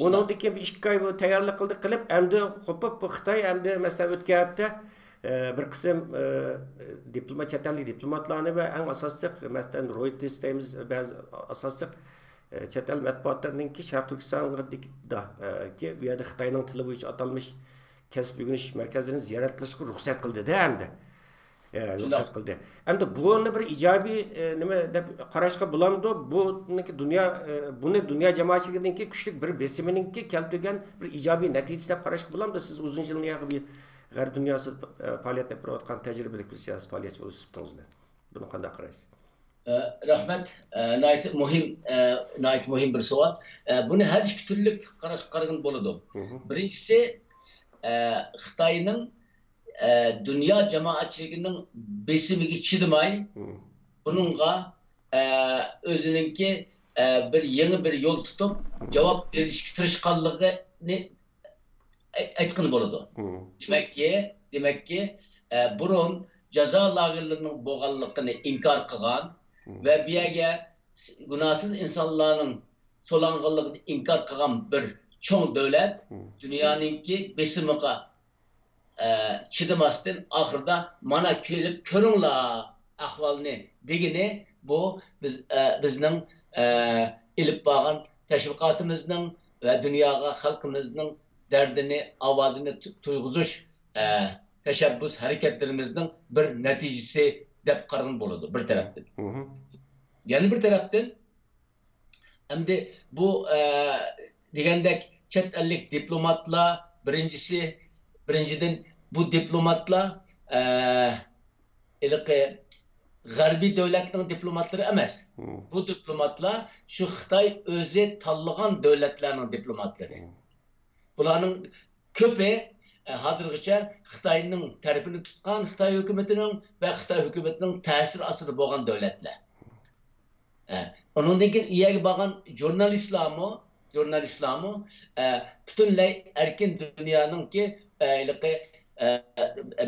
ئۇنىڭدىن كېيىن بىر ئىككى ئاي بۇ تەييارلىق قىلدى، قىلىپ، ئەمدى قوپۇپ، بۇ خىتاي ئەمدى، مەسىلەن، ئۆتكەن ھەپتە، ئە، بىر قىسىم، ئە، دىپلومات، چەت ئەللىك دىپلوماتلارنى ۋە ئەڭ ئاساسلىق، مەسىلەن، رويتېرس دەيمىز، بەزى ئاساسلىق، ئە، چەت ئەل مەتبۇئاتلىرىنىڭكى شەرقىي تۈركىستانغا، ئە، كى-، ئۇ يەردە خىتاينىڭ تىلى بويىچە ئاتالمىش كەسىپ ئۆگىنىش مەركەزلىرىنى زىيارەت قىلىشقا رۇخسەت قىلدى-دە ئەمدى. ئە، رۇخسەت قىلدى. ئەمدى بۇنى بىر ئىجابىي، ئە، نېمە دەپ قاراشقا بولامدۇ؟ بۇنىڭكى دۇنيا، ئە، بۇنى دۇنيا جامائەتچىلىكىنىڭكى كۈچلۈك بىر بېسىمىنىڭكى كەلتۈرگەن بىر ئىجابىي نەتىجىسى دەپ قاراشقا بولامدۇ؟ سىز ئۇزۇن يىلنى ياقى بىر غەرب دۇنياسىدا، ئە، پائالىيەت ئېلىپ بېرىۋاتقان تەجرىبىلىك بىر سىياسىي پائالىيەتچى بولۇش سۈپىتىڭىز بىلەن. بۇنى قانداق قارايسىز؟ ئە، رەھمەت. ئە، ناھايىتى مۇھىم، ئە، ناھايىتى مۇھىم بىر سوئال. ئە، بۇنى ھەر ئىككى تۈرلۈك قاراشقا قارىغىلى بولىدۇ. بىرىنچىسى، ئە، خىتاينىڭ، ئە، دۇنيا جامائەتچىلىكىنىڭ بېسىمىگە چىدىماي، بۇنىڭغا، ئە، ئۆزىنىڭكى، ئە، بىر يېڭى بىر يول تۇتۇپ، جاۋاب بېرىشكە تىرىشقانلىقىنى ئېيتقىلى بولىدۇ. دېمەككى، دېمەككى، ئە، بۇرۇن جازا لاگېرلىرىنىڭ بولغانلىقىنى ئىنكار قىلغان ۋە بۇ يەرگە گۇناھسىز ئىنسانلارنىڭ سولانغانلىقىنى ئىنكار قىلغان بىر چوڭ دۆلەت دۇنيانىڭكى بېسىمىغا، ئە، چىدىماستىن، ئاخىرىدا «مانا كېلىپ كۆرۈڭلار ئەھۋالنى» دېگىنى، بۇ بىز، ئە، بىزنىڭ، ئە، ئېلىپ بارغان تەشۋىقاتىمىزنىڭ ۋە دۇنياغا خەلقىمىزنىڭ دەردىنى، ئاۋازىنى تۇ-، تۇيغۇزۇش، ئە، تەشەببۇس ھەرىكەتلىرىمىزنىڭ بىر نەتىجىسى دەپ قارىغىلى بولىدۇ، بىر تەرەپتىن. يەنە بىر تەرەپتىن، ئەمدى بۇ، ئە، دېگەندەك چەت ئەللىك دىپلوماتلار، بىرىنچىسى، بىرىنچىدىن، بۇ دىپلوماتلار، ئە، ھېلىقى غەربىي دۆلەتنىڭ دىپلوماتلىرى ئەمەس. بۇ دىپلوماتلار شۇ خىتاي ئۆزى تاللىغان دۆلەتلەرنىڭ دىپلوماتلىرى. بۇلارنىڭ كۆپى، ئە، ھازىرغىچە خىتاينىڭ تەرىپىنى تۇتقان، خىتاي ھۆكۈمىتىنىڭ ۋە خىتاي ھۆكۈمىتىنىڭ تەسىرى ئاستىدا بولغان دۆلەتلەر. ئە، ئۇنىڭدىن كېيىن ئۇ يەرگە بارغان ژۇرنالىستلارمۇ، ژۇرنالىستلارمۇ، ئە، پۈتۈنلەي ئەركىن دۇنيانىڭكى، ئە، ھېلىقى، ئە،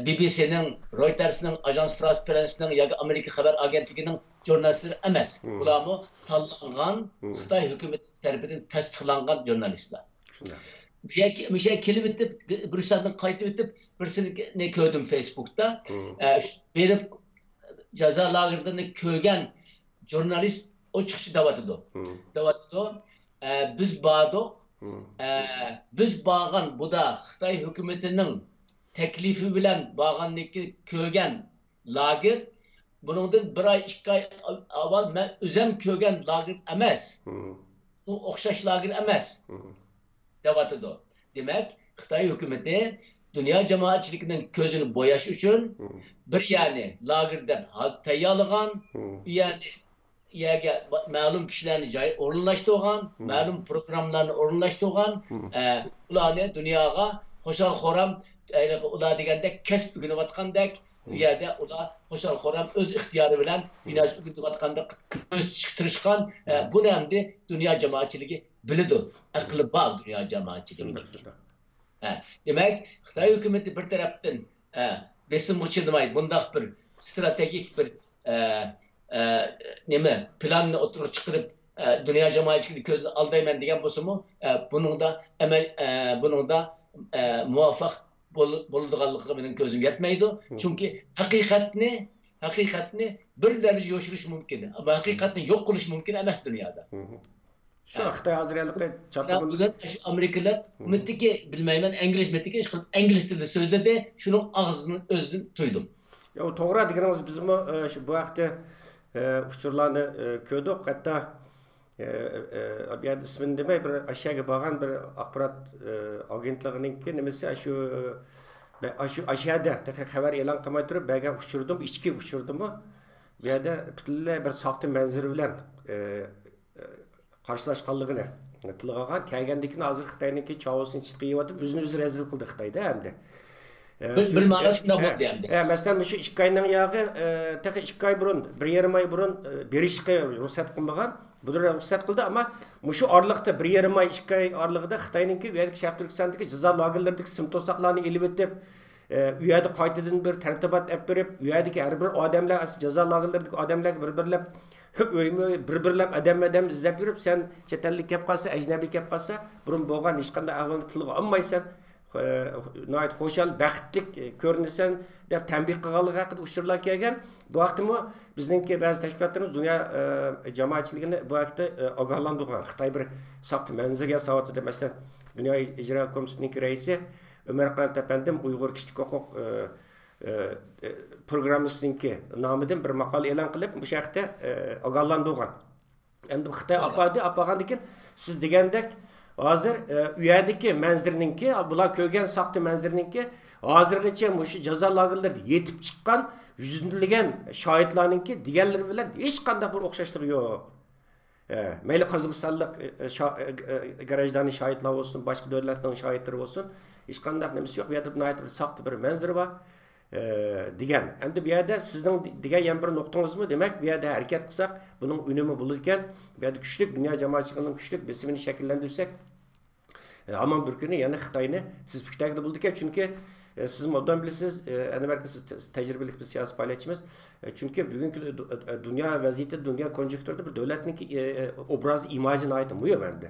بى بى سىنىڭ، رويتېرسنىڭ، ئاژانس فرانس پرېسنىڭ ياكى ئامېرىكا خەۋەر ئاگېنتلىكىنىڭ ژۇرنالىستلىرى ئەمەس. بۇلارمۇ تاللانغان، خىتاي ھۆكۈمىتى تەرىپىدىن تەستىقلانغان ژۇرنالىستلار. شۇنداق. بۇ يەرگە، مۇشۇ يەرگە كېلىۋېتىپ، بريۇسسېلدىن قايتىۋېتىپ، بىرسىنى كۆردۈم فېيسبۇكتا. ئە، شۇ بېرىپ جازا لاگېرلىرىنى كۆرگەن ژۇرنالىست ئوچۇقچە دەۋاتىدۇ. دەۋاتىدۇ. ئە، بىز باردۇق. ئە، بىز بارغان بۇدا خىتاي ھۆكۈمىتىنىڭ تەكلىپى بىلەن بارغاندىكى كۆرگەن لاگېر، بۇنىڭدىن بىر ئاي، ئىككى ئاي ئاۋۋال مەن ئۆزۈم كۆرگەن لاگېر ئەمەس. ئۇ ئوخشاش لاگېر ئەمەس. دەۋاتىدۇ. دېمەك، خىتاي ھۆكۈمىتى دۇنيا جامائەتچىلىكىنىڭ كۆزىنى بوياش ئۈچۈن بىر يەرنى لاگېر دەپ ھازىر تەييارلىغان، ئۇ يەرنى، يەرگە مەلۇم كىشىلەرنى جاي ئورۇنلاشتۇرغان، مەلۇم پروگراممىلارنى ئورۇنلاشتۇرغان، ئە، ئۇلارنى دۇنياغا خۇشال-خۇرام، ئۇلار دېگەندەك كەسىپ ئۆگىنىۋاتقاندەك، ئۇ يەردە ئۇلار خۇشال-خۇرام ئۆز ئىختىيارى بىلەن بىناسى ئۆگىنىۋاتقاندەك كۆرسىتىشكە تىرىشقان، ئە، بۇنى ئەمدى دۇنيا جامائەتچىلىكى بىلىدۇ، ئەقلى بار دۇنيا جامائەتچىلىكىنىڭ. ھە، دېمەك، خىتاي ھۆكۈمىتى بىر تەرەپتىن، ھە، بېسىمغا چىدىماي بۇنداق بىر ستراتېگىك بىر، ھە، ھە، نېمە، پىلاننى ئوتتۇرىغا چىقىرىپ، ھە، دۇنيا جامائەتچىلىكىنى كۆزدىن ئالدايمەن دېگەن بولسىمۇ، ھە، بۇنىڭدا ئەمەل-، ھە، بۇنىڭدا، ھە، مۇۋەپپەق بول-، بولىدىغانلىقىغا مېنىڭ كۆزۈم يەتمەيدۇ. چۈنكى ھەقىقەتنى، ھەقىقەتنى بىر دەرىجە يوشۇرۇش مۇمكىن، ئەمما ھەقىقەتنى يوق قىلىش مۇمكىن ئەمەس دۇنيادا. شۇ خىتاي ھازىر ھېلىقى چاتاقنى بۈگۈن شۇ ئامېرىكىلىق مىتىكى، بىلمەيمەن، ئىنگلىز مىتىكى ئىشقىلىپ ئىنگلىز تىلىدا سۆزلىدى، شۇنىڭ ئاغزىدىن ئۆزىدىن تۇيدۇم. يا، ئۇ توغرا دېگىنىڭىز، بىزمۇ، ئە، شۇ بۇ ھەقتە، ئە، ئۇچۇرلارنى، ئە، كۆردۇق. ھەتتا، ئە، ئە، بۇ يەردە ئىسمىنى دېمەي، بىر ئاشۇ يەرگە بارغان بىر ئاخبارات، ئە، ئاگېنتلىقىنىڭكى نېمىسى، ئاشۇ، ئە، ئاشۇ، ئاشۇ يەردە تېخى خەۋەر ئېلان قىلماي تۇرۇپ بەرگەن ئۇچۇردىمۇ، ئىچكى ئۇچۇردىمۇ، بۇ يەردە پۈتۈنلەي بىر ساختا مەنزىرە بىلەن، ئە، قارشىلاشقانلىقىنى تىلغا ئالغان. كەلگەندىن كېيىن ھازىر خىتاينىڭكى چاۋۇسىنى چىتقا يەۋاتىپ، ئۆزىنى ئۆزى رەزىل قىلدى خىتايدا ئەمدى. ئە، بىر، بىر چۈنكى، مەنىسى شۇنداق ھە، بولدى ئەمدى. ھە، مەسىلەن، مۇشۇ ئىككى ئاينىڭ ياغى، ئە، تېخى ئىككى ئاي بۇرۇن، بىر يېرىم ئاي بۇرۇن، ئە، بېرىشقا رۇخسەت قىلمىغان. بۇ رۇخسەت قىلدى، ئەمما مۇشۇ ئارىلىقتا، بىر يېرىم ئاي، ئىككى ئاي ئارىلىقىدا خىتاينىڭكى بۇ يەردىكى شەرقىي تۈركىستاندىكى جازا لاگېرلىرىدىكى سىم توساقلارنى ئېلىۋېتىپ، ئە، ئۇ يەردە قايتىدىن بىر تەرتىبات ئەپ بېرىپ، ئۇ يەردىكى ھەر بىر ئادەملەر، جازا لاگېرلىرىدىكى ئادەملەرگە بىر بىرلەپ، ئۆيمۇ بىر بىرلەپ ئادەم ئادەم ئىزدەپ يۈرۈپ، سەن چەت ئەللىك كەپ قالسا، ئەجنەبىي كەپ قالسا، بۇرۇن بولغان ھېچقانداق ئەھۋالنى تىلغا ئالمايسەن، ئە، ناھايىتى خۇشال، بەختلىك، ئە، كۆرۈنىسەن، دەپ تەنبىھ قىلغانلىقى ھەققىدە ئۇچۇرلار كەلگەن. بۇ ھەقتىمۇ بىزنىڭكى بەزى تەشكىلاتلىرىمىز دۇنيا، ئە، جامائەتچىلىكىنى بۇ ھەقتە، ئە، ئاگاھلاندۇرغان. خىتاي بىر ساختا مەنزىرە ياساۋاتىدۇ. مەسىلەن، دۇنيا ئىجرا كومىتېتىنىڭكى رەئىسى ئۆمەر قانات ئەپەندىم ئۇيغۇر كىشىلىك ھوقۇق، ئە، ئە، ئە، پروگراممىسىنىڭكى نامىدىن بىر ماقالە ئېلان قىلىپ، مۇشۇ ھەقتە، ئە، ئاگاھلاندۇرغان. ئەمدى خىتاي ئاپاردى، ئاپارغاندىن كېيىن سىز دېگەندەك، ھازىر، ئە، ئۇ يەردىكى مەنزىرىنىڭكى، بۇلار كۆرگەن ساختا مەنزىرىنىڭكى، ھازىرغىچە مۇشۇ جازا لاگېرلىرىدا يېتىپ چىققان يۈزلىگەن شاھىتلارنىڭكى دېگەنلىرى بىلەن ھېچقانداق بىر ئوخشاشلىقى يوق. ئە، مەيلى قازاقىستانلىق، ئە، شا-، ئە، ئە، گراژدانىي شاھىتلار بولسۇن، باشقا دۆلەتنىڭ شاھىتلىرى بولسۇن، ھېچقانداق نېمىسى يوق. بۇ يەردە ناھايىتى بىر ساختا بىر مەنزىرە بار، ئە، دېگەن. ئەمدى بۇ يەردە سىزنىڭ دېگەن يەنە بىر نۇقتىڭىزمۇ، دېمەك، بۇ يەردە ھەرىكەت قىلساق، بۇنىڭ ئۈنۈمى بولىدىكەن. بۇ يەردە كۈچلۈك، دۇنيا جامائەتچىلىكىنىڭ كۈچلۈك بېسىمىنى شەكىللەندۈرسەك، ئە، ھامان بىر كۈنى يەنە خىتاينى تىز پۈكتەرگىلى بولىدىكەن. چۈنكى، ئە، سىزمۇ ئوبدان بىلىسىز، ئە، ئەنۋەر ئاكا، سىز تە-، تەجرىبىلىك بىر سىياسىي پائالىيەتچىمىز. ئە، چۈنكى بۈگۈنكى دۇ-، ئە، دۇنيا ۋەزىيىتى، دۇنيا كونجۇكتۇرىدا بىر دۆلەتنىڭكى، ئە، ئە، ئوبرازى، ئىماجى ناھايىتى مۇھىم ئەمدى.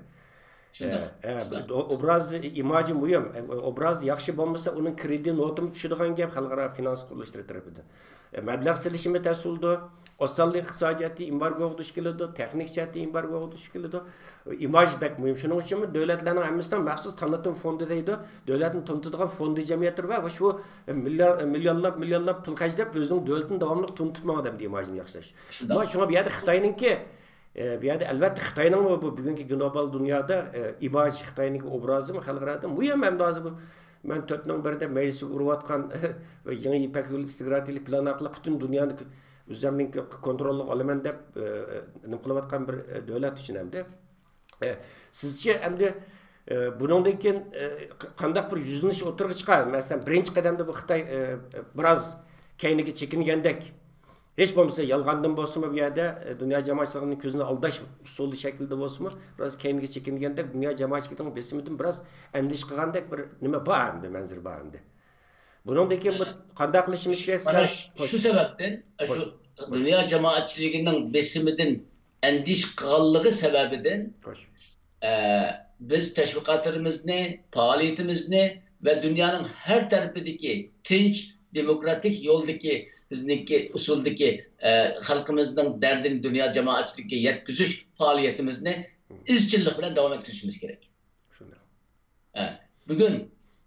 شۇنداق، ئە، ئە، شۇنداق. ئو-، ئوبراز ئىماجى مۇھىم. ئە، ئوبراز ياخشى بولمىسا، ئۇنىڭ كرېدىت نوتىمۇ چۈشىدىغان گەپ خەلقئارا فىنانس قۇرۇلۇشلىرى تەرىپىدىن. ئە، مەبلەغ سېلىشىمۇ تەس بولىدۇ. ئاسانلا ئىقتىسادىي جەھەتتىن ئېمبارگوغا دۇچ كېلىدۇ، تېخنىك جەھەتتىن ئېمبارگوغا دۇچ كېلىدۇ. ئىماج بەك مۇھىم. شۇنىڭ ئۈچۈنمۇ دۆلەتلەرنىڭ ھەممىسىنىڭ مەخسۇس تانىتىم فوندى دەيدۇ. دۆلەتنى تونۇتىدىغان فوندى جەمئىيەتلىرى بار ۋە شۇ مىليار-، مىليونلاپ، مىليونلاپ پۇل خەجلەپ، ئۆزىنىڭ دۆلىتىنى داۋاملىق تونۇتۇپ ماڭىدۇ ئەمدى ئىماجىنى ياخشىلاش. شۇنداق. مانا شۇڭا بۇ يەردە خىتاينىڭكى ئە، بۇ يەردە ئەلۋەتتە خىتاينىڭ بۇ، بۇ بۈگۈنكى گلوبال دۇنيادا، ئە، ئىماجى، خىتاينىڭكى ئوبرازىمۇ خەلقئارادا مۇھىم. ئەمدى ھازىر بۇ مەن تۆت مىڭ بىردە مەجلىسكە ئۇرۇۋاتقان ۋە يېڭى يىپەك يولى ئىستراتېگىيەلىك پىلان ئارقىلىق پۈتۈن دۇنيانى ئۆزۈمنىڭ كونتروللۇق ئالىمەن دەپ، ئە، نېمە قىلىۋاتقان بىر، ئە، دۆلەت ئۈچۈن ئەمدى. ئە، سىزچە ئەمدى، ئە، بۇنىڭدىن كېيىن، ئە، ق-، قانداق بىر يۈزلىنىش ئوتتۇرىغا چىقار؟ مەسىلەن، بىرىنچى قەدەمدە بۇ خىتاي، ئە، بىراز كەينىگە چېكىنگەندەك، ھېچ بولمىسا يالغاندىن بولسىمۇ بۇ يەردە، ئە، دۇنيا جامائەتچىلىكىنىڭ كۆزىنى ئالداش ئۇسۇلى شەكلىدە بولسىمۇ، بىراز كەينىگە چېكىنگەندەك، دۇنيا جامائەتچىلىكىنىڭ بېسىمىدىن بىراز ئەندىشە قىلغاندەك بىر نېمە بار ئەمدى، مەنزىرە بار ئەمدى. بۇنىڭدىن كېيىن بۇ قانداق قىلىشىمىز كېرەك؟ مانا سەل شۇ، خوش. شۇ سەۋەبتىن، ئە، شۇ خوش. دۇنيا جامائەتچىلىكىنىڭ بېسىمىدىن ئەندىشە قىلغانلىقى سەۋەبىدىن، خوش. ئە، بىز تەشۋىقاتلىرىمىزنى، پائالىيىتىمىزنى ۋە دۇنيانىڭ ھەر تەرىپىدىكى تىنچ، دېموكراتىك يولدىكى بىزنىڭكى ئۇسۇلدىكى، ئە، خەلقىمىزنىڭ دەردىنى دۇنيا جامائەتچىلىكىگە يەتكۈزۈش پائالىيىتىمىزنى ئىزچىللىق بىلەن داۋام ئەتكۈزۈشىمىز كېرەك. شۇنداق. ئە، بۈگۈن،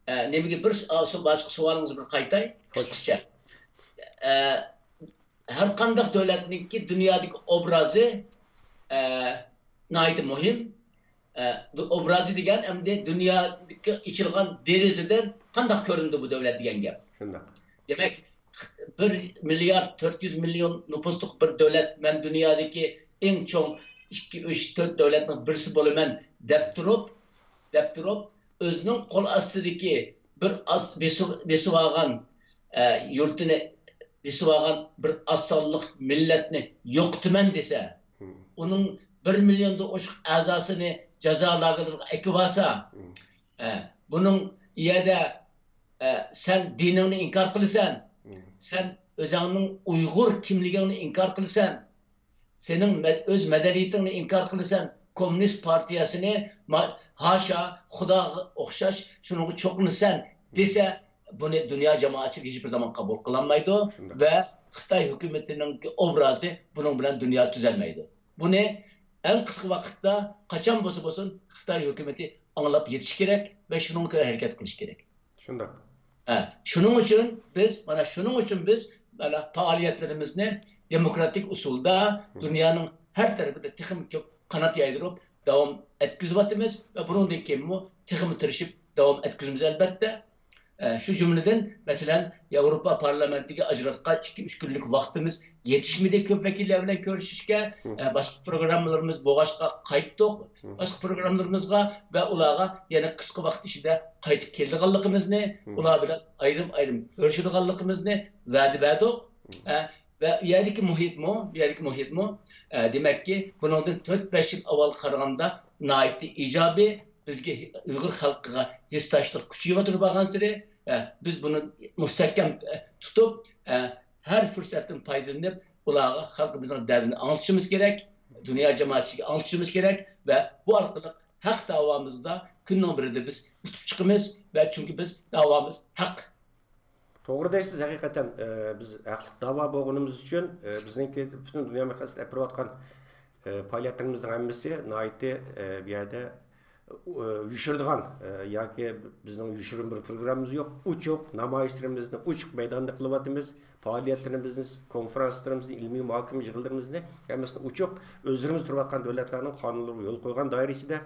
ئە، نېمىگە بىر س-، ئا، سو-، باشقا سوئالىڭىزنى بىر قايتاي، خوش. قىسقىچە. ئە، ھەر قانداق دۆلەتنىڭكى دۇنيادىكى ئوبرازى، ئە، ناھايىتى مۇھىم. ئە، دۇ-، ئوبرازى دېگەن ئەمدى دۇنيادىكى ئېچىلغان دېرىزىدىن قانداق كۆرۈنىدۇ بۇ دۆلەت دېگەن گەپ. شۇنداق. دېمەك، بىر مىليارد تۆت يۈز مىليون نوپۇسلۇق بىر دۆلەت، مەن دۇنيادىكى ئەڭ چوڭ ئىككى، ئۈچ، تۆت دۆلەتنىڭ بىرسى بولىمەن دەپ تۇرۇپ، دەپ تۇرۇپ، ئۆزىنىڭ قول ئاستىدىكى بىر ئاز بېسىپ، بېسىۋالغان، ئە، يۇرتىنى بېسىۋالغان بىر ئاز سانلىق مىللەتنى يوقىتىمەن دېسە، مم. ئۇنىڭ بىر مىليوندىن ئوشۇق ئەزاسىنى جازا لاگېرلىرىغا ئەكىۋالسا، مم. ئە، بۇنىڭ يەردە، ئە، سەن دىنىڭنى ئىنكار قىلىسەن، مم. سەن ئۆزۈڭنىڭ ئۇيغۇر كىملىكىڭنى ئىنكار قىلىسەن، سېنىڭ مە-، ئۆز مەدەنىيىتىڭنى ئىنكار قىلىسەن، كوممۇنىست پارتىيەسىنى ما-، ھاشا، خۇداغا ئوخشاش، شۇنىڭغا چوقۇنىسەن دېسە، بۇنى دۇنيا جامائەتچىلىكى ھېچبىر زامان قوبۇل قىلالمايدۇ شۇنداق. ۋە خىتاي ھۆكۈمىتىنىڭ ئوبرازى بۇنىڭ بىلەن دۇنيا تۈزەلمەيدۇ. بۇنى ئەڭ قىسقا ۋاقىتتا، قاچان بولسا بولسۇن، خىتاي ھۆكۈمىتى ئاڭلاپ يېتىشى كېرەك ۋە شۇنىڭغا كۆرە ھەرىكەت قىلىشى كېرەك. شۇنداق. ھە، شۇنىڭ ئۈچۈن بىز، مانا شۇنىڭ ئۈچۈن بىز، مانا پائالىيەتلىرىمىزنى دېموكراتىك ئۇسۇلدا مم. دۇنيانىڭ ھەر تەرىپىدە تېخىمۇ كۆپ قانات يايدۇرۇپ داۋام ئەتكۈزۈۋاتىمىز ۋە بۇنىڭدىن كېيىنمۇ تېخىمۇ تىرىشىپ داۋام ئەتكۈزىمىز، ئەلبەتتە. ئە، شۇ جۈملىدىن، مەسىلەن، ياۋروپا پارلامېنتىگە ئاجراتقان ئىككى، ئۈچ كۈنلۈك ۋاقتىمىز يېتىشمىدى كۆپ ۋەكىللەر بىلەن كۆرۈشۈشكە. مم. ئە، باشقا پروگراممىلىرىمىز بولغاچقا قايتتۇق. مم. باشقا پروگراملىرىمىزغا ۋە ئۇلارغا يەنە قىسقا ۋاقىت ئىچىدە قايتىپ كېلىدىغانلىقىمىزنى، مم. ئۇلار بىلەن ئايرىم-ئايرىم كۆرۈشىدىغانلىقىمىزنى ۋەدە بەردۇق. مم. ئە، ۋە ئۇ يەردىكى مۇھىتمۇ، بۇ يەردىكى مۇھىتمۇ، ئە، دېمەككى، بۇنىڭدىن تۆت، بەش يىل ئاۋۋالغا قارىغاندا ناھايىتى ئىجابىي، بىزگە، ئۇيغۇر خەلقىگە ھېسداشلىق كۈچىيىۋاتىدۇ بارغانسېرى. ئە، بىز بۇنى مۇستەھكەم، ئە، تۇتۇپ، ئە، ھەر پۇرسەتتىن پايدىلىنىپ، ئۇلارغا خەلقىمىزنىڭ دەردىنى ئاڭلىتىشىمىز كېرەك، دۇنيا جامائەتچىلىكىگە ئاڭلىتىشىمىز كېرەك ۋە بۇ ئارقىلىق ھەق داۋامىزدا كۈننىڭ بىرىدە بىز ئۇتۇپ چىقىمىز ۋە چۈنكى بىز داۋامىز ھەق. توغرا دەيسىز، ھەقىقەتەن، ئە، بىز ھەقلىق داۋا بولغىنىمىز ئۈچۈن، ئە، بىزنىڭكى پۈتۈن دۇنيا مىقياسىدا ئېلىپ بېرىۋاتقان، ئە، پائالىيەتلىرىمىزنىڭ ھەممىسى ناھايىتى، ئە، بۇ يەردە، ئە، يوشۇرىدىغان، ئە، ياكى بىزنىڭ يوشۇرۇن بىر پروگراممىمىز يوق. ئوچۇق نامايىشلىرىمىزنى ئوچۇق مەيداندا قىلىۋاتىمىز. پائالىيەتلىرىمىزنى، كونفرانسلىرىمىزنى، ئىلمىي مۇھاكىمە يىغىنلىرىمىزنى ھەممىسىنى ئوچۇق، ئۆزلىرىمىز تۇرۇۋاتقان دۆلەتلەرنىڭ قانۇنلىرىغا يول قويغان دائىرە ئىچىدە،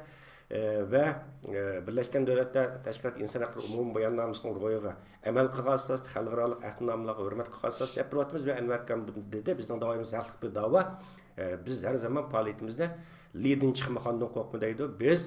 ئە، ۋە، ئە، بىرلەشكەن دۆلەتلەر تەشكىلاتى ئىنسان ھەقلىرى ئومۇمىي باياننامىسىنىڭ روھىغا ئەمەل قىلغان ئاساستا، خەلقئارالىق ئەھدىنامىلەرگە ھۆرمەت قىلغان ئاساستا ئېلىپ بېرىۋاتىمىز ۋە ئەنۋەر ئاكام دېدى، بىزنىڭ داۋايىمىز ھەقلىق بىر داۋا. ئە، بىز ھەر زامان پائالىيىتىمىزدە لىدىن چىقما، خاندىن قورقما دەيدۇ. بىز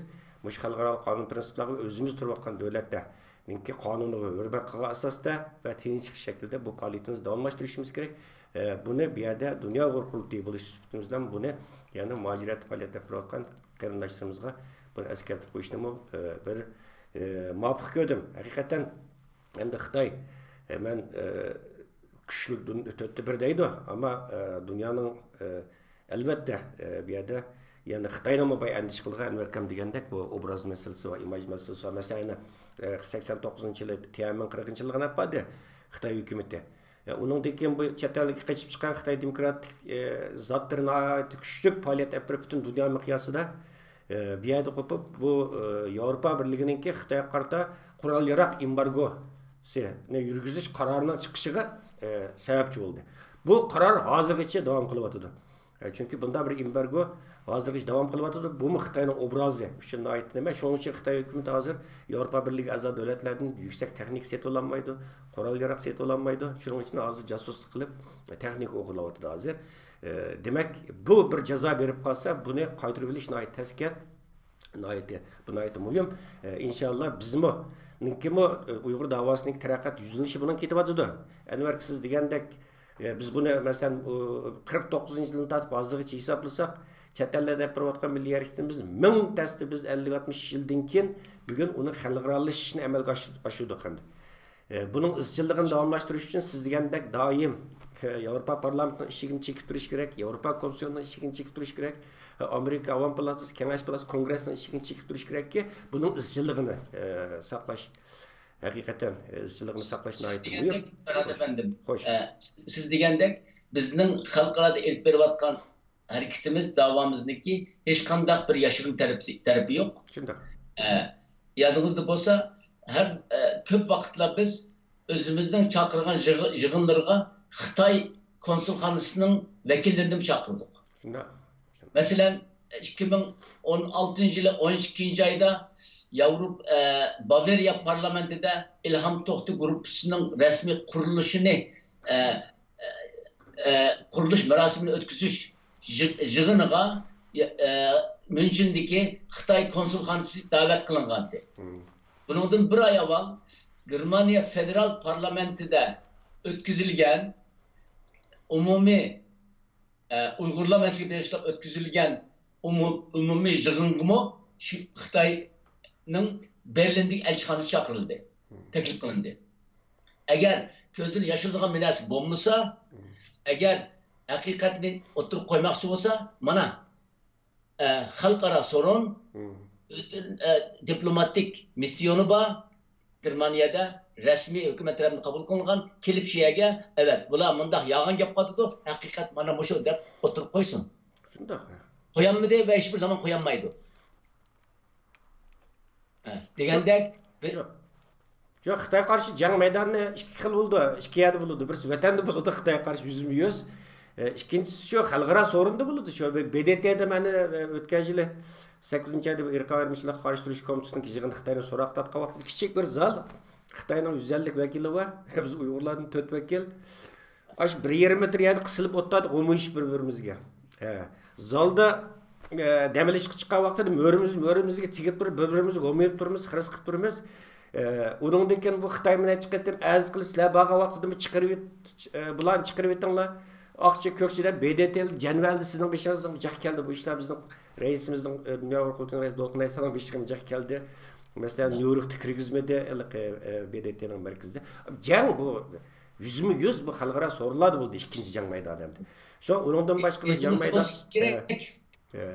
مۇشۇ خەلقئارالىق قانۇن پىرىنسىپلارغا ۋە ئۆزىمىز تۇرۇۋاتقان دۆلەتلەرنىڭكى قانۇنىغا ھۆرمەت قىلغان ئاساستا ۋە تىنچ شەكىلدە بۇ پائالىيىتىمىزنى داۋاملاشتۇرۇشىمىز كېرەك. ئە، بۇنى بۇ يەردە دۇنيا ئۇيغۇر قۇرۇلتىيى بولۇش سۈپىتىمىز بىلەن بۇنى، يەنى مۇھاجىرەتتە پائالىيەت ئېلىپ بېرىۋاتقان قېرىنداشلىرىمىزغا بۇنى ئەسكەرتىپ قويۇشنىمۇ، ئە، بىر، ئە، مۇۋاپىق كۆردۈم. ھەقىقەتەن، ئەمدى خىتاي، ئە، مەن، ئە، كۈچلۈك دۇن-، تۆتتە بىر دەيدۇ، ئەمما، ئە، دۇنيانىڭ، ئە، ئەلۋەتتە، ئە، بۇ يەردە يەنە خىتاينىڭمۇ باي ئەندىشە قىلىدىغان، ئەنۋەر ئاكام دېگەندەك، بۇ ئوبراز مەسىلىسى بار، ئىماج مەسىلىسى بار. مەسىلەن، يەنە، ئە، سەكسەن توققۇزىنچى يىلى تيەنئەنمېن قىرغىنچىلىقىنى ئېلىپ باردى خىتاي ھۆكۈمىتى. ئە، ئۇنىڭدىن كېيىن بۇ چەت ئەلگە قېچىپ چىققان خىتاي دېموكراتىك، ئە، زاتلىرى ناھايىتى كۈچلۈك پائالىيەت ئېلىپ بېرىپ، پۈتۈن دۇنيا مىقياسىدا، ئە، بۇ يەردە قوپۇپ، بۇ، ئە، ياۋروپا بىرلىكىنىڭكى خىتايغا قارىتا قورال ياراغ ئېمبارگوسىنى يۈرگۈزۈش قارارىنىڭ چىقىشىغا، ئە، سەۋەبچى بولدى. بۇ قارار ھازىرغىچە داۋام قىلىۋاتىدۇ. ئە، چۈنكى بۇنداق بىر ئېمبارگو ھازىرغىچە داۋام قىلىۋاتىدۇ. بۇمۇ خىتاينىڭ ئوبرازى ئۈچۈن ناھايىتى نېمە. شۇنىڭ ئۈچۈن خىتاي ھۆكۈمىتى ھازىر ياۋروپا بىرلىكى ئەزا دۆلەتلەردىن يۈكسەك تېخنىكا سېتىۋالالمايدۇ، قورال-ياراغ سېتىۋالالمايدۇ. شۇنىڭ ئۈچۈن ھازىر جاسۇسلۇق قىلىپ، تېخنىكا ئوغرىلاۋاتىدۇ ھازىر. ئە، دېمەك، بۇ بىر جازا بېرىپ قالسا، بۇنى قايتۇرۇۋېلىش ناھايىتى تەسكەن. ناھايىتى، بۇ ناھايىتى مۇھىم. ئە، ئىنشاللا بىزمۇ، نىڭكىمۇ، ئە، ئۇيغۇر داۋاسىنىڭ تەرەققىيات يۈزلىنىشى بۇنىڭ كېتىۋاتىدۇ. ئەنۋەر، سىز دېگەندەك، ئە، بىز بۇنى، مەسىلەن، ئۇ، قىرىق توققۇزىنچى يىلدىن تارتىپ ھازىرغىچە ھېسابلىساق، چەت ئەللەردە ئېلىپ بېرىۋاتقان مىللىي ھەرىكىتىمىز مىڭ تەستە بىز ئەللىك ئاتمىش يىلدىن كېيىن بۈگۈن ئۇنى خەلقئارالىشىشنى ئەمەلگە ئاش-، ئاشۇردۇق ئەمدى. ئە، بۇنىڭ ئىزچىللىقىنى داۋاملاشتۇرۇش ئۈچۈن سىز دېگەندەك دائىم، ئە، ياۋروپا پارلامېنتىنىڭ ئىشىكىنى چېكىپ تۇرۇش كېرەك، ياۋروپا كومىسسىيونىنىڭ ئىشىكىنى چېكىپ تۇرۇش كېرەك، ئە، ئامېرىكا ئاۋام پالاتاسى، كېڭەش پالاتاسى، كونگرېسنىڭ ئىشىكىنى چېكىپ تۇرۇش كېرەككى، بۇنىڭ ئىزچىللىقىنى، ئە، ساقلاش، ھەقىقەتەن، ئە، ئىزچىللىقىنى ساقلاش ناھايىتى مۇھىم. دېگەندەك، پەرھات ئەپەندىم، خوش. ئە، سىز، سىز دېگەندەك، بىزنىڭ خەلقئارادا ئېلىپ بېرىۋاتقان ھەرىكىتىمىز، داۋامىزنىڭكى ھېچقانداق بىر ياشىرىن تەرىپى، تەرىپى يوق. شۇنداق. ئە، يادىڭىزدا بولسا، ھەر، ئە، كۆپ ۋاقىتلار بىز ئۆزىمىزنىڭ چاقىرغان يىغ-، يىغىنلىرىغا خىتاي كونسۇلخانىسىنىڭ ۋەكىللىرىنىمۇ چاقىردۇق. شۇنداق. مەسىلەن، ئىككى مىڭ ئون ئالتىنچى يىلى ئون ئىككىنچى ئايدا ياۋروپ-، ئە، باۋېرىيە پارلامېنتىدا ئىلھام توختى گۇرۇپپىسىنىڭ رەسمىي قۇرۇلۇشىنى، ئە، ئە، قۇرۇلۇش مۇراسىمىنى ئۆتكۈزۈش يىغ-، يىغىنىغا، ئە، ميۇنچېندىكى خىتاي كونسۇلخانىسى دەۋەت قىلىنغانىدى. مم. بۇنىڭدىن بىر ئاي ئاۋۋال گېرمانىيە فېدېرال پارلامېنتىدا ئۆتكۈزۈلگەن ئومۇمىي، ئە، ئۇيغۇرلار مەسىلىسىگە بېغىشلاپ ئۆتكۈزۈلگەن ئومۇ-، ئومۇمىي يىغىنغىمۇ شۇ خىتاينىڭ بېرلىندىكى ئەلچىخانىسى چاقىرىلدى، مم. تەكلىپ قىلىندى. ئەگەر كۆزدىن ياشىرىدىغان بىر نەرسە بولمىسا، مم. ئەگەر ھەقىقەتنى ئوتتۇرىغا قويماقچى بولسا، مانا، ئە، خەلقئارا سورۇن، مم. ئۆزىنىڭ، ئە، دىپلوماتىك مىسسىيونى بار، گېرمانىيەدە رەسمىي ھۆكۈمەت تەرەپىدىن قوبۇل قىلىنغان، كېلىپ شۇ يەرگە، ئەۋەت، بۇلار مۇنداق يالغان گەپ قىلىۋاتىدۇ، ھەقىقەت مانا مۇشۇ دەپ ئوتتۇرىغا قويسۇن. شۇنداق. قويالمىدى ۋە ھېچبىر زامان قويالمايدۇ. ھە، دېگەندەك، بىر شۇ. ياق، خىتايغا قارشى جەڭ مەيدانى ئىككى خىل بولىدۇ، ئىككى يەردە بولىدۇ. بىرسى ۋەتەندە بولىدۇ، خىتايغا قارشى يۈزمۇ يۈز. ئە، ئىككىنچىسى شۇ خەلقئارا سورۇندا بولىدۇ. شۇ ب-، ب د ت دە مانا، ئە، ئۆتكەن يىلى سەككىزىنچى ئايدا بىر ئىرقىي ئايرىمىچىلىققا قارشى تۇرۇش كومىتېتىنىڭ يىغىنى خىتاينى سوراق تارتقان ۋاقتىدا كىچىك بىر زال، خىتاينىڭ يۈز ئەللىك ۋەكىلى بار. بىز ئۇيغۇرلاردىن تۆت ۋەكىل. ئاشۇ بىر يېرىم مېتىر يەردە قىسىلىپ ئولتۇردۇق، غومىيىشىپ بىر-بىرىمىزگە. ھە. زالدا، ئە، دەم ئېلىشقا چىققان ۋاقتىدا مۆرىمىز، مۆرىمىزگە تېگىپ تۇرۇپ، بىر-بىرىمىزگە غومىيىپ تۇرىمىز، خىرىس قىلىپ تۇرىمىز. ئە، ئۇنىڭدىن كېيىن بۇ خىتاي بىلەن چىقىپ ئەرز قىلىپ، سىلەر بارغان ۋاقتىدا بۇ چىقىرىۋېت-، ئە، بۇلارنى چىقىرىۋېتىڭلار. ئاقچا، كۆكچە دەپ ب د ت جەدۋەلدە سىزنىڭ بېشىڭىزغا جىق كەلدى. بۇ ئىشلار بىزنىڭ رەئىسىمىزنىڭ، ئە، دۇنيا ئۇيغۇر قۇرۇلتىيىنىڭ رەئىسى دولقۇن ئەيسانىڭ بېشىغىمۇ جىق كەلدى. مەسىلەن، نيۇ يوركتا كىرگۈزمىدى، ھېلىقى، ئە، ب د ت نىڭ مەركىزىدە. جەڭ بۇ يۈزمۇ يۈز بۇ خەلقئارا سورۇنلاردا بولدى، ئىككىنچى جەڭ مەيدانى ئەمدى. شۇ ئۇنىڭدىن باشقا بىر جەڭ مېسىڭىز مەيدانى. بولسا كېرەك. ھە. ھە.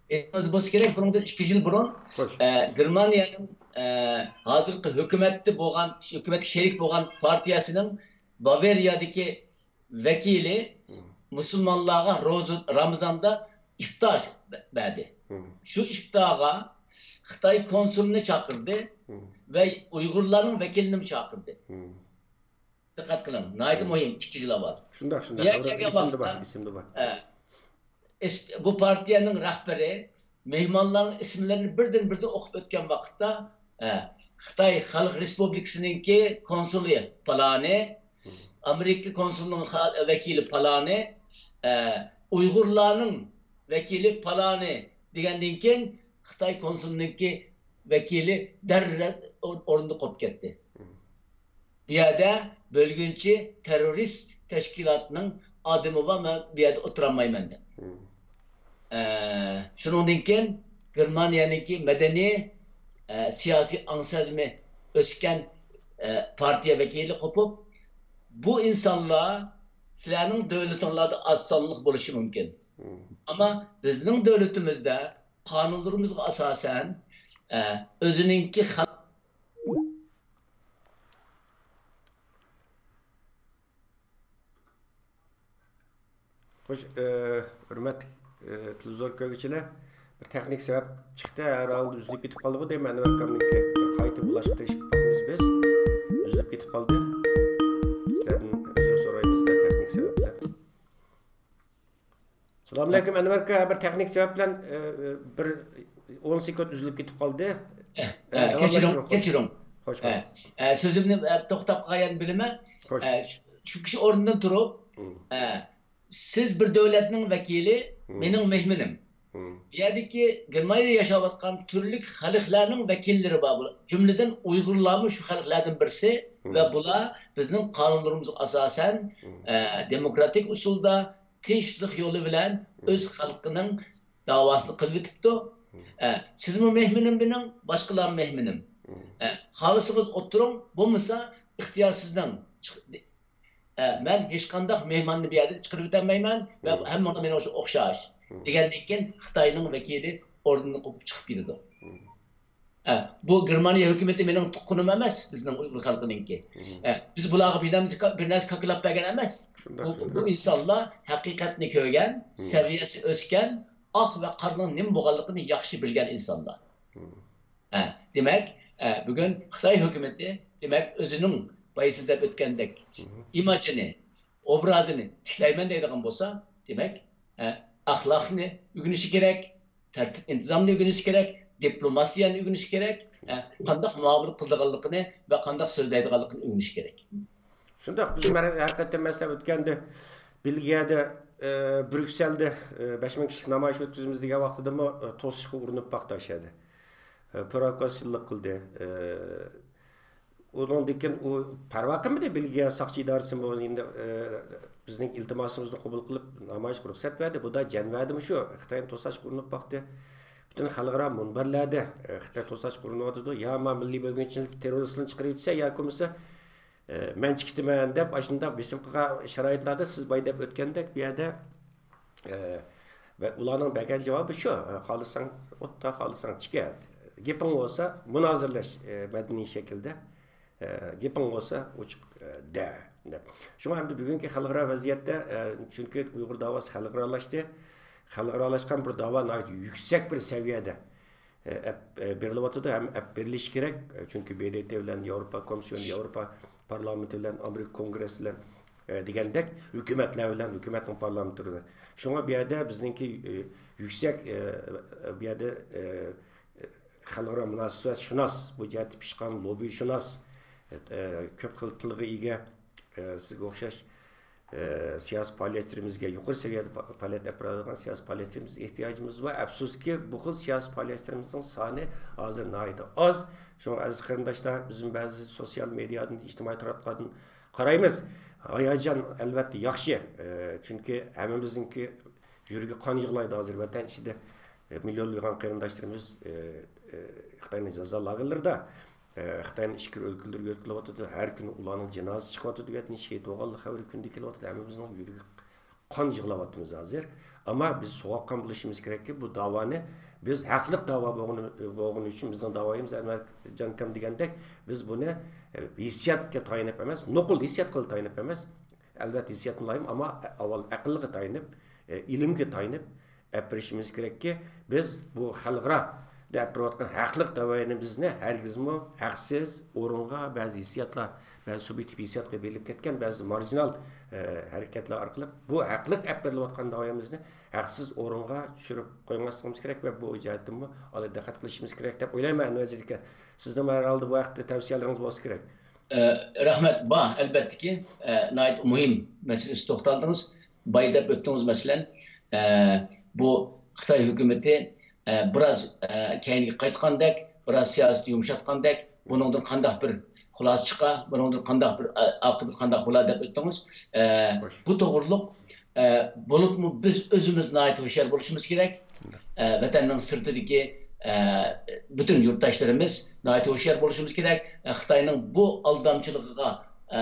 مېسىڭىز بولسا كېرەك، بۇنىڭدىن ئىككى يىل بۇرۇن، خوش. ئە، گېرمانىيەنىڭ، ئە، ھازىرقى ھۆكۈمەتتە بولغان، ھۆكۈمەتكە شېرىك بولغان پارتىيەسىنىڭ باۋېرىيەدىكى ۋەكىلى مم. مۇسۇلمانلارغا روزا، رامىزاندا ئىپتار بە-، بەردى. مم. شۇ ئىپتارغا خىتاي كونسۇلىنى چاقىردى مم. ۋە ئۇيغۇرلارنىڭ ۋەكىلىنىمۇ چاقىردى. مم. دىققەت قىلىڭ، ناھايىتى مم. مۇھىم، ئىككى يىل ئاۋۋال. شۇنداق، شۇنداق. بۇ يەرگە توغرا، كەلگەن ئېسىمدە بار، ۋاقىتتا، ئېسىمدە بار. ئە، ئىس-، بۇ پارتىيەنىڭ رەھبىرى مېھمانلارنىڭ ئىسىملىرىنى بىردىن بىردىن ئوقۇپ ئۆتكەن ۋاقىتتا، ئە، خىتاي خەلق رېسپۇبلىكىسىنىڭكى كونسۇلى پالانى، مم. ئامېرىكا كونسۇلىنىڭ خا-، ۋەكىلى پالانى، ئە، ئۇيغۇرلارنىڭ ۋەكىلى پالانى دېگەندىن كېيىن، خىتاي كونسۇلىنىڭكى ۋەكىلى دەررەل ئور-، ئورنىدا قوپۇپ كەتتى. مم. بۇ يەردە بۆلگۈنچى تېررورىست تەشكىلاتنىڭ ئادىمى بار، مەن بۇ يەردە ئولتۇرالمايمەن دەپ. مم. ئە، شۇنىڭدىن كېيىن گېرمانىيەنىڭكى مەدەنىي، ئە، سىياسىي ئاڭ سەزمى ئۆسكەن، ئە، پارتىيە ۋەكىلى قوپۇپ، بۇ ئىنسانلار سىلەرنىڭ دۆلىتىڭلاردا ئاز سانلىق بولۇشى مۇمكىن. مم. ئەمما بىزنىڭ دۆلىتىمىزدە قانۇنلىرىمىزغا ئاساسەن، ئە، ئۆزىنىڭكى خەلق خوش، ئى، ھۆرمەتلىك، ئى، تېلېۋىزور كۆرگۈچىلەر، بىر تېخنىك سەۋەب چىقتى، ھەر ھالدا ئۈزۈلۈپ كېتىپ قالدىغۇ دەيمەن، ئەنۋەر ئاكامنىڭكى. قايتا بۇلاشقا تىرىشىپ باقىمىز بىز. ئۈزۈلۈپ كېتىپ قالدى. سىلەردىن ئۆزۈر سورايمىز بىر تېخنىك سەۋەب بىلەن. سالام ئەلەيكۇم، ئەنۋەر ئاكا. بىر تېخنىك سەۋەب بىلەن، ئە، ئە، بىر ئون سېكۇنت ئۈزۈلۈپ كېتىپ قالدى. ئە، ئە، ئە، داۋاملاشتۇرۇڭ، كەچۈرۈڭ، خوش. كەچۈرۈڭ. خوش، ئە، خوش. ئە، سۆزۈمنى، ئە، توختاپ قالغان بىلىمەن. خوش. ئە، شۇ، شۇ كىشى ئورنىدىن تۇرۇپ، مم. ئە، سىز بىر دۆلەتنىڭ ۋەكىلى، مم. مېنىڭ مېھمىنىم. مم. بۇ يەردىكى گېرمانىيەدە ياشاۋاتقان تۈرلۈك خەلقلەرنىڭ ۋەكىللىرى بار. بۇلار، جۈملىدىن ئۇيغۇرلارمۇ شۇ خەلقلەردىن بىرسى مم. ۋە بۇلار بىزنىڭ قانۇنلىرىمىزغا ئاساسەن، مم. ئە، دېموكراتىك ئۇسۇلدا تىنچلىق يولى بىلەن مم. ئۆز خەلقىنىڭ داۋاسىنى قىلىۋېتىپتۇ. مم. ئە، سىزمۇ مېھمىنىم مېنىڭ، باشقىلارمۇ مېھمىنىم. مم. ئە، خالىسىڭىز ئولتۇرۇڭ، بولمىسا ئىختىيار سىزنىڭ. چىق-، ئە، مەن ھېچقانداق مېھماننى بۇ يەردىن چىقىرىۋېتەلمەيمەن ۋە مم. ھەممىڭلار مېنىڭ ئوخشاش. مم. دېگەندىن كېيىن خىتاينىڭ ۋەكىلى ئورنىدىن قوپۇپ چىقىپ كېتىدۇ. مم. ئە، بۇ گېرمانىيە ھۆكۈمىتى مېنىڭ تۇغقىنىم ئەمەس، بىزنىڭ ئۇيغۇر خەلقىنىڭكى. مم. ئە، بىز بۇلارغا بىر نەرسە، بىر نەرسە كاكىلاپ بەرگەن ئەمەس. شۇنداق، بۇ، شۇنداق. بۇ ئىنسانلار ھەقىقەتنى كۆرگەن، مم. سەۋىيەسى ئۆسكەن، ئاق ۋە قارىنىڭ نېمە بولغانلىقىنى ياخشى بىلگەن ئىنسانلار. مم. ئە، دېمەك، ئە، بۈگۈن خىتاي ھۆكۈمىتى، دېمەك، ئۆزىنىڭ بايىسى دەپ ئۆتكەندەك مم. ئىماجىنى، ئوبرازىنى تىكلەيمەن دەيدىغان بولسا، دېمەك، ئە، ئەخلاقنى ئۆگىنىشى كېرەك، تەرتىپ ئىنتىزامنى ئۆگىنىشى كېرەك، دىپلوماتىيەنى ئۆگىنىشى كېرەك، ئە، قانداق مۇئامىلە قىلىدىغانلىقىنى ۋە قانداق سۆزلەيدىغانلىقىنى ئۆگىنىشى كېرەك. شۇنداق، بىز مەن ھەر قېتىم مەسىلە ئۆتكەندە، بېلگىيەدە، ئە، بريۇكسېلدە، ئە، بەش مىڭ كىشىلىك نامايىش ئۆتكۈزىمىز دېگەن ۋاقتىدىمۇ، ئە، توسۇشقا ئۇرۇنۇپ باقتى ئاشۇ يەردە. ئە، پروۋوكاتسىيەلىك قىلدى. ئە، ئۇنىڭدىن كېيىن ئۇ پەرۋا قىلمىدى، بېلگىيە ساقچى ئىدارىسىمۇ ئەمدى، ئە، بىزنىڭ ئىلتىماسىمىزنى قوبۇل قىلىپ، نامايىشقا رۇخسەت بەردى. بۇ دا جەنۋەدىمۇ شۇ، خىتاينى توساشقا ئۇرۇنۇپ باقتى. پۈتۈن خەلقئارا مۇنبەرلەردە، ئە، خىتاي توساشقا ئۇرۇنۇۋاتىدۇ. يا ما مىللىي بۆلگۈنچىلىك تېررورىستلىرىنى چىقىرىۋېتسە، ياكى بولمىسا، ئە، مەن چىقىتىمەن دەپ، ئاشۇنداق بېسىم قىلغان شارائىتلاردا سىز بايا دەپ ئۆتكەندەك، بۇ يەردە ئە، ۋە ئۇلارنىڭ بەرگەن جاۋابى شۇ، ئە، خالىساڭ ئوتتا، خالىساڭ چىكەت. گېپىڭ بولسا مۇنازىرىلەش، ئە، مەدەنىي شەكىلدە، ئە، گېپىڭ بولسا ئوچۇق، ئە، دە، دەپ. شۇڭا ئەمدى بۈگۈنكى خەلقئارا ۋەزىيەتتە، ئە، چۈنكى ئۇيغۇر داۋاسى خەلقئارالاشتى، خەلقئارالاشقان بىر داۋا ناھايىتى يۈكسەك بىر سەۋىيەدە، ئە، ئەپ-، ئە، بېرىلىۋاتىدۇ ھەم ئەپ بېرىلىشى كېرەك. ئە، چۈنكى ب د ت بىلەن ياۋروپا كومىسسىيونى، ياۋروپا پارلامېنتى بىلەن، ئامېرىكا كونگرېسسى بىلەن، ئە، دېگەندەك ھۆكۈمەتلەر بىلەن، ھۆكۈمەتنىڭ پارلامېنتلىرى بىلەن. شۇڭا بۇ يەردە بىزنىڭكى، ئە، يۈكسەك، ئە، بۇ يەردە، ئە، خەلقئارا مۇناسىۋەتشۇناس، بۇ جەھەتتە پىشقان لوببىشۇناس، ئە، كۆپ خىل تىلغا ئىگە، ئە، سىزگە ئوخشاش، ئە، سىياسىي پائالىيەتچىلىرىمىزگە، يۇقىرى سەۋىيەدە پا-، پائالىيەت ئېلىپ بارىدىغان سىياسىي پائالىيەتچىلىرىمىزگە ئېھتىياجىمىز بار. ئەپسۇسكى، بۇ خىل سىياسىي پائالىيەتچىلىرىمىزنىڭ سانى ھازىر ناھايىتى ئاز. شۇڭا ئەزىز قېرىنداشلار، بىزمۇ بەزى سوتسىيال مېدىيادىن، ئىجتىمائىي تاراتقۇلاردىن قارايمىز. ھاياجان ئەلۋەتتە ياخشى. ئە، چۈنكى ھەممىمىزنىڭكى يۈرىكى قان يىغلايدۇ ھازىر ۋەتەن ئىچىدە، ئە، مىليونلىغان قېرىنداشلىرىمىز، ئە، ئە، خىتاينىڭ جازا لاگېرلىرىدا، ئە، خىتاينىڭ ئىچكىرى ئۆلكىلىرىگە يۆتكىلىۋاتىدۇ. ھەر كۈنى ئۇلارنىڭ جىنازىسى چىقىۋاتىدۇ، شېھىت بولغانلار خەۋىرى كۈندە كېلىۋاتىدۇ. ھەممىمىزنىڭ يۈرىكى قان يىغلاۋاتىمىز ھازىر. ئەمما بىز سوغۇققان بولۇشىمىز كېرەككى، بۇ داۋانى بىز ھەقلىق داۋا بولغىنى، بولغىنى ئۈچۈن بىزنىڭ داۋايىمىز ئەنۋەرجان ئاكام دېگەندەك، بىز بۇنى، ئە، ھېسسىياتقا تايىنىپ ئەمەس، نوقۇل ھېسسىياتقا تايىنىپ ئەمەس، ئەلۋەتتە ھېسسىيات مۇلايىم، ئەمما ئاۋۋال ئەقىلگە تايىنىپ، ئە، ئىلىمگە تايىنىپ ئەپ بېرىشىمىز كېرەككى، بىز بۇ خەلقئارا دەپ بېرىۋاتقان ھەقلىق داۋايىمىزنى ھەرگىزمۇ ھەقسىز ئورۇنغا بەزى ھېسسىياتلار، بەزى سۇبيېكتىپ ھېسسىياتقا بېرىلىپ كەتكەن بەزى مارجىنال، ئە، ھەرىكەتلەر ئارقىلىق بۇ ھەقلىق ئەپ بېرىلىۋاتقان داۋايىمىزنى ھەقسىز ئورۇنغا چۈشۈرۈپ قويماسلىقىمىز كېرەك ۋە بۇ جەھەتتىنمۇ ئالاھىدە دىققەت قىلىشىمىز كېرەك دەپ ئويلايمەن، ئەنۋەرجان ئاكا. سىزنىڭمۇ ھەر ھالدا بۇ ھەقتە تەۋسىيەلىرىڭىز بولسا كېرەك. ئە، رەھمەت، بار، ئەلۋەتتىكى. ئە، ناھايىتى مۇھىم مەسىلىسى توختالدىڭىز. بايا دەپ ئۆتتىڭىز، مەسىلەن، ئە، بۇ خىتاي ھۆكۈمىتى، ئە، بىراز، ئە، كەينىگە قايتقاندەك، بىراز سىياسىتى يۇمشاتقاندەك، بۇنىڭدىن قانداق بىر خۇلاسە چىقار، بۇنىڭدىن قانداق بىر، ئە، ئاقىۋەت قانداق بولار دەپ ئۆتتىڭىز. ئە، خوش. بۇ توغرۇلۇق، ئە، بولۇپمۇ بىز ئۆزىمىز ناھايىتى ھوشيار بولۇشىمىز كېرەك. ئە، ۋەتەننىڭ سىرتىدىكى، ئە، پۈتۈن يۇرتداشلىرىمىز ناھايىتى ھوشيار بولۇشىمىز كېرەك. ئە، خىتاينىڭ بۇ ئالدامچىلىقىغا، ئە،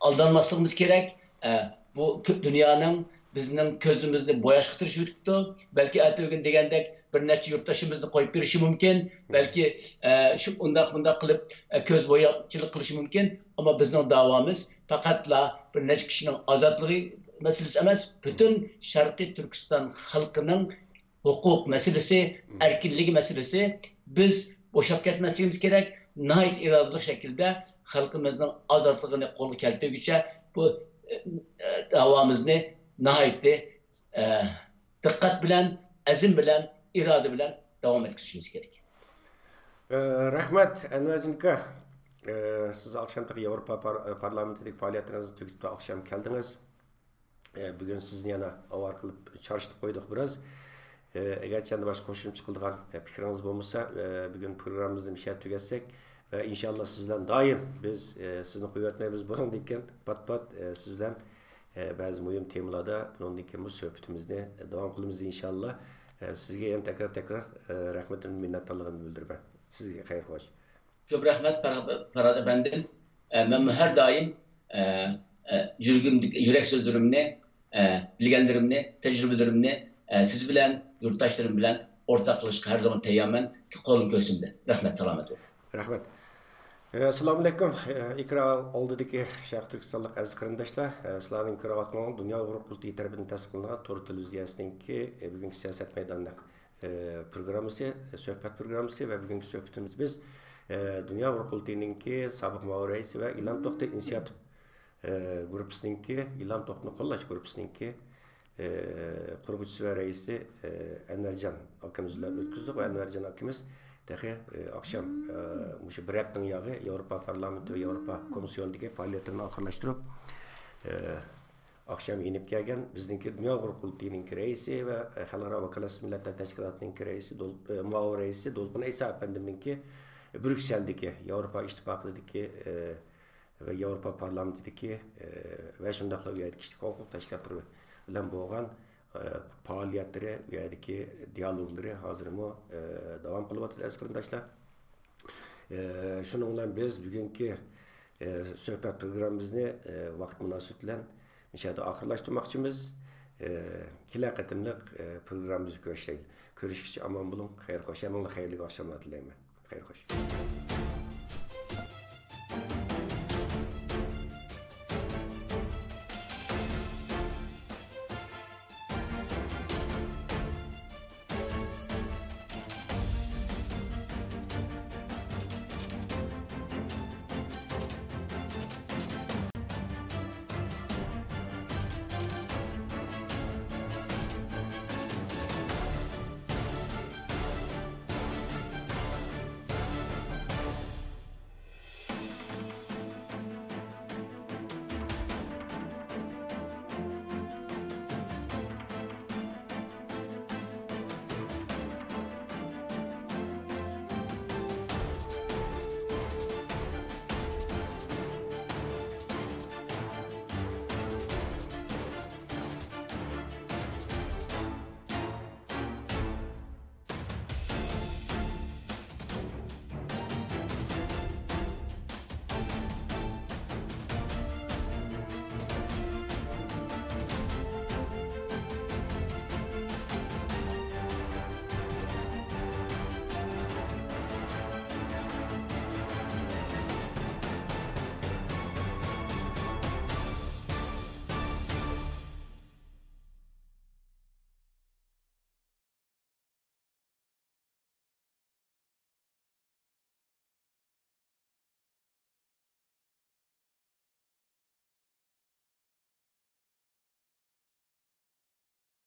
ئالدانماسلىقىمىز كېرەك. ئە، بۇ كۆپ دۇنيانىڭ بىزنىڭ كۆزىمىزنى بوياشقا تىرىشىۋېتىپتۇ. بەلكى ئەتىگۈن دېگەندەك بىر نەچچە يۇرتداشىمىزنى قويۇپ بېرىشى مۇمكىن. بەلكى، ئە، شۇ ئۇنداق مۇنداق قىلىپ، ئە، كۆز بوياقچىلىق قىلىشى مۇمكىن. ئەمما بىزنىڭ داۋامىز پەقەتلا بىر نەچچە كىشىنىڭ ئازادلىقى مەسىلىسى ئەمەس، پۈتۈن شەرقىي تۈركىستان خەلقىنىڭ ھوقۇق مەسىلىسى، ئەركىنلىكى مەسىلىسى، بىز بوشاپ كەتمەسلىكىمىز كېرەك. ناھايىتى ئىرادىلىق شەكىلدە خەلقىمىزنىڭ ئازادلىقىنى قولغا كەلتۈرگۈچە بۇ، ئە، ئە، داۋامىزنى ناھايىتى، ئە، دىققەت بىلەن، ئەزم بىلەن، ئىرادە بىلەن داۋام ئەتكۈزۈشىمىز كېرەك. ئە، رەھمەت، ئەنۋەرجان ئاكا. ئە، سىز ئاخشام تېخى ياۋروپا پار-، پارلامېنتىدىكى پائالىيەتلىرىڭىزنى تۈگىتىپ، ئاخشام كەلدىڭىز. ئە، بۈگۈن سىزنى يەنە ئاۋارە قىلىپ چارچىتىپ قويدۇق بىراز. ئە، ئەگەرچە ئەمدى باشقا قوشۇمچە قىلىدىغان، ئە، پىكرىڭىز بولمىسا، ئە، بۈگۈن پروگراممىمىزنى مۇشۇ يەردە تۈگەتسەك ۋە ئىنشاللا سىز بىلەن دائىم بىز، ئە، سىزنى قويۇۋەتمەيمىز. بۇنىڭدىن كېيىن پات-پات، ئە، سىز بىلەن، ئە، بەزى مۇھىم تېمىلاردا بۇنىڭدىن كېيىنمۇ سۆھبىتىمىزنى، ئە، داۋام قىلىمىز ئىنشاللا. ئە، سىزگە يەنە تەكرار-تەكرار، ئە، رەھمىتىمنى، مىننەتدارلىقىمنى بىلدۈرىمەن. سىزگە خەير خوش. كۆپ رەھمەت، پەرھات، پەرھات ئەپەندىم. ئە، مەنمۇ ھەر دائىم، ئە، ئە، يۈرىكىمدىكى، يۈرەك سۆزلىرىمنى، ئە، بىلگەنلىرىمنى، تەجرىبىلىرىمنى، ئە، سىز بىلەن، يۇرتداشلىرىم بىلەن ئورتاقلىشىشقا ھەر زامان تەييارمەن. قولۇم كۆكسۈمدە. رەھمەت، سالامەت بولۇڭ. رەھمەت. ئە، ئەسسالامۇئەلەيكۇم. ئە، ئېكران ئالدىدىكى شەرقىي تۈركىستانلىق ئەزىز قېرىنداشلار، ئە، سىلەرنىڭ كۆرۈۋاتقىنىڭلار دۇنيا ئۇيغۇر قۇرۇلتىيى تەرىپىدىن تەسىس قىلىنغان تور تېلېۋىزىيەسىنىڭكى، ئە، بۈگۈنكى سىياسەت مەيدانىدا ئە، پروگراممىسى، سۆھبەت پروگراممىسى ۋە بۈگۈنكى سۆھبىتىمىز بىز، ئە، دۇنيا ئۇيغۇر قۇرۇلتىيىنىڭكى سابىق مۇئاۋىن رەئىسى ۋە ئىلان توختى ئىنىسىياتىپ، ئە، گۇرۇپپىسىنىڭكى، ئىلان توختىنى قوللاش گۇرۇپپىسىنىڭكى، ئە، قۇرغۇچىسى ۋە رەئىسى، ئە، ئەنۋەرجان ئاكىمىز بىلەن ئۆتكۈزدۇق ۋە ئەنۋەرجان ئاكىمىز تېخى، ئە، ئاخشام، ئە، مۇشۇ بىر ھەپتىنىڭ ياغى ياۋروپا پارلامېنتى ۋە ياۋروپا كومىسسىيونىدىكى پائالىيەتلىرىنى ئاخىرلاشتۇرۇپ، ئە، ئاخشام يېنىپ كەلگەن بىزنىڭكى دۇنيا ئۇيغۇر قۇرۇلتىيىنىڭكى رەئىسى ۋە خەلقئارا ۋاكالەتسىز مىللەتلەر تەشكىلاتىنىڭكى رەئىسى، دول-، ئە، مۇئاۋىن رەئىسى دولقۇن ئەيسا ئەپەندىمنىڭكى بريۇكسېلدىكى ياۋروپا ئىتتىپاقىدىكى، ئە، ۋە ياۋروپا پارلامېنتىدىكى، ئە، ۋە شۇنداقلا ئۇ يەردىكى كىشىلىك ھوقۇق تەشكىلاتلىرى بىلەن بولغان، ئە، پائالىيەتلىرى، ئۇ يەردىكى دىيالوگلىرى ھازىرمۇ، ئە، داۋام قىلىۋاتىدۇ، ئەزىز قېرىنداشلار. ئە، شۇنىڭ بىلەن بىز بۈگۈنكى، ئە، سۆھبەت پروگراممىمىزنى، ئە، ۋاقىت مۇناسىۋىتى بىلەن مۇشۇ يەردە ئاخىرلاشتۇرماقچىمىز. ئە، كېلەر قېتىملىق، ئە، پروگراممىمىزدا كۆرۈشەيلى. كۆرۈشكىچە ئامان بولۇڭ. خەير خوش. ھەممىڭلارغا خەيرلىك ئاخشاملار تىلەيمەن. خەير خوش.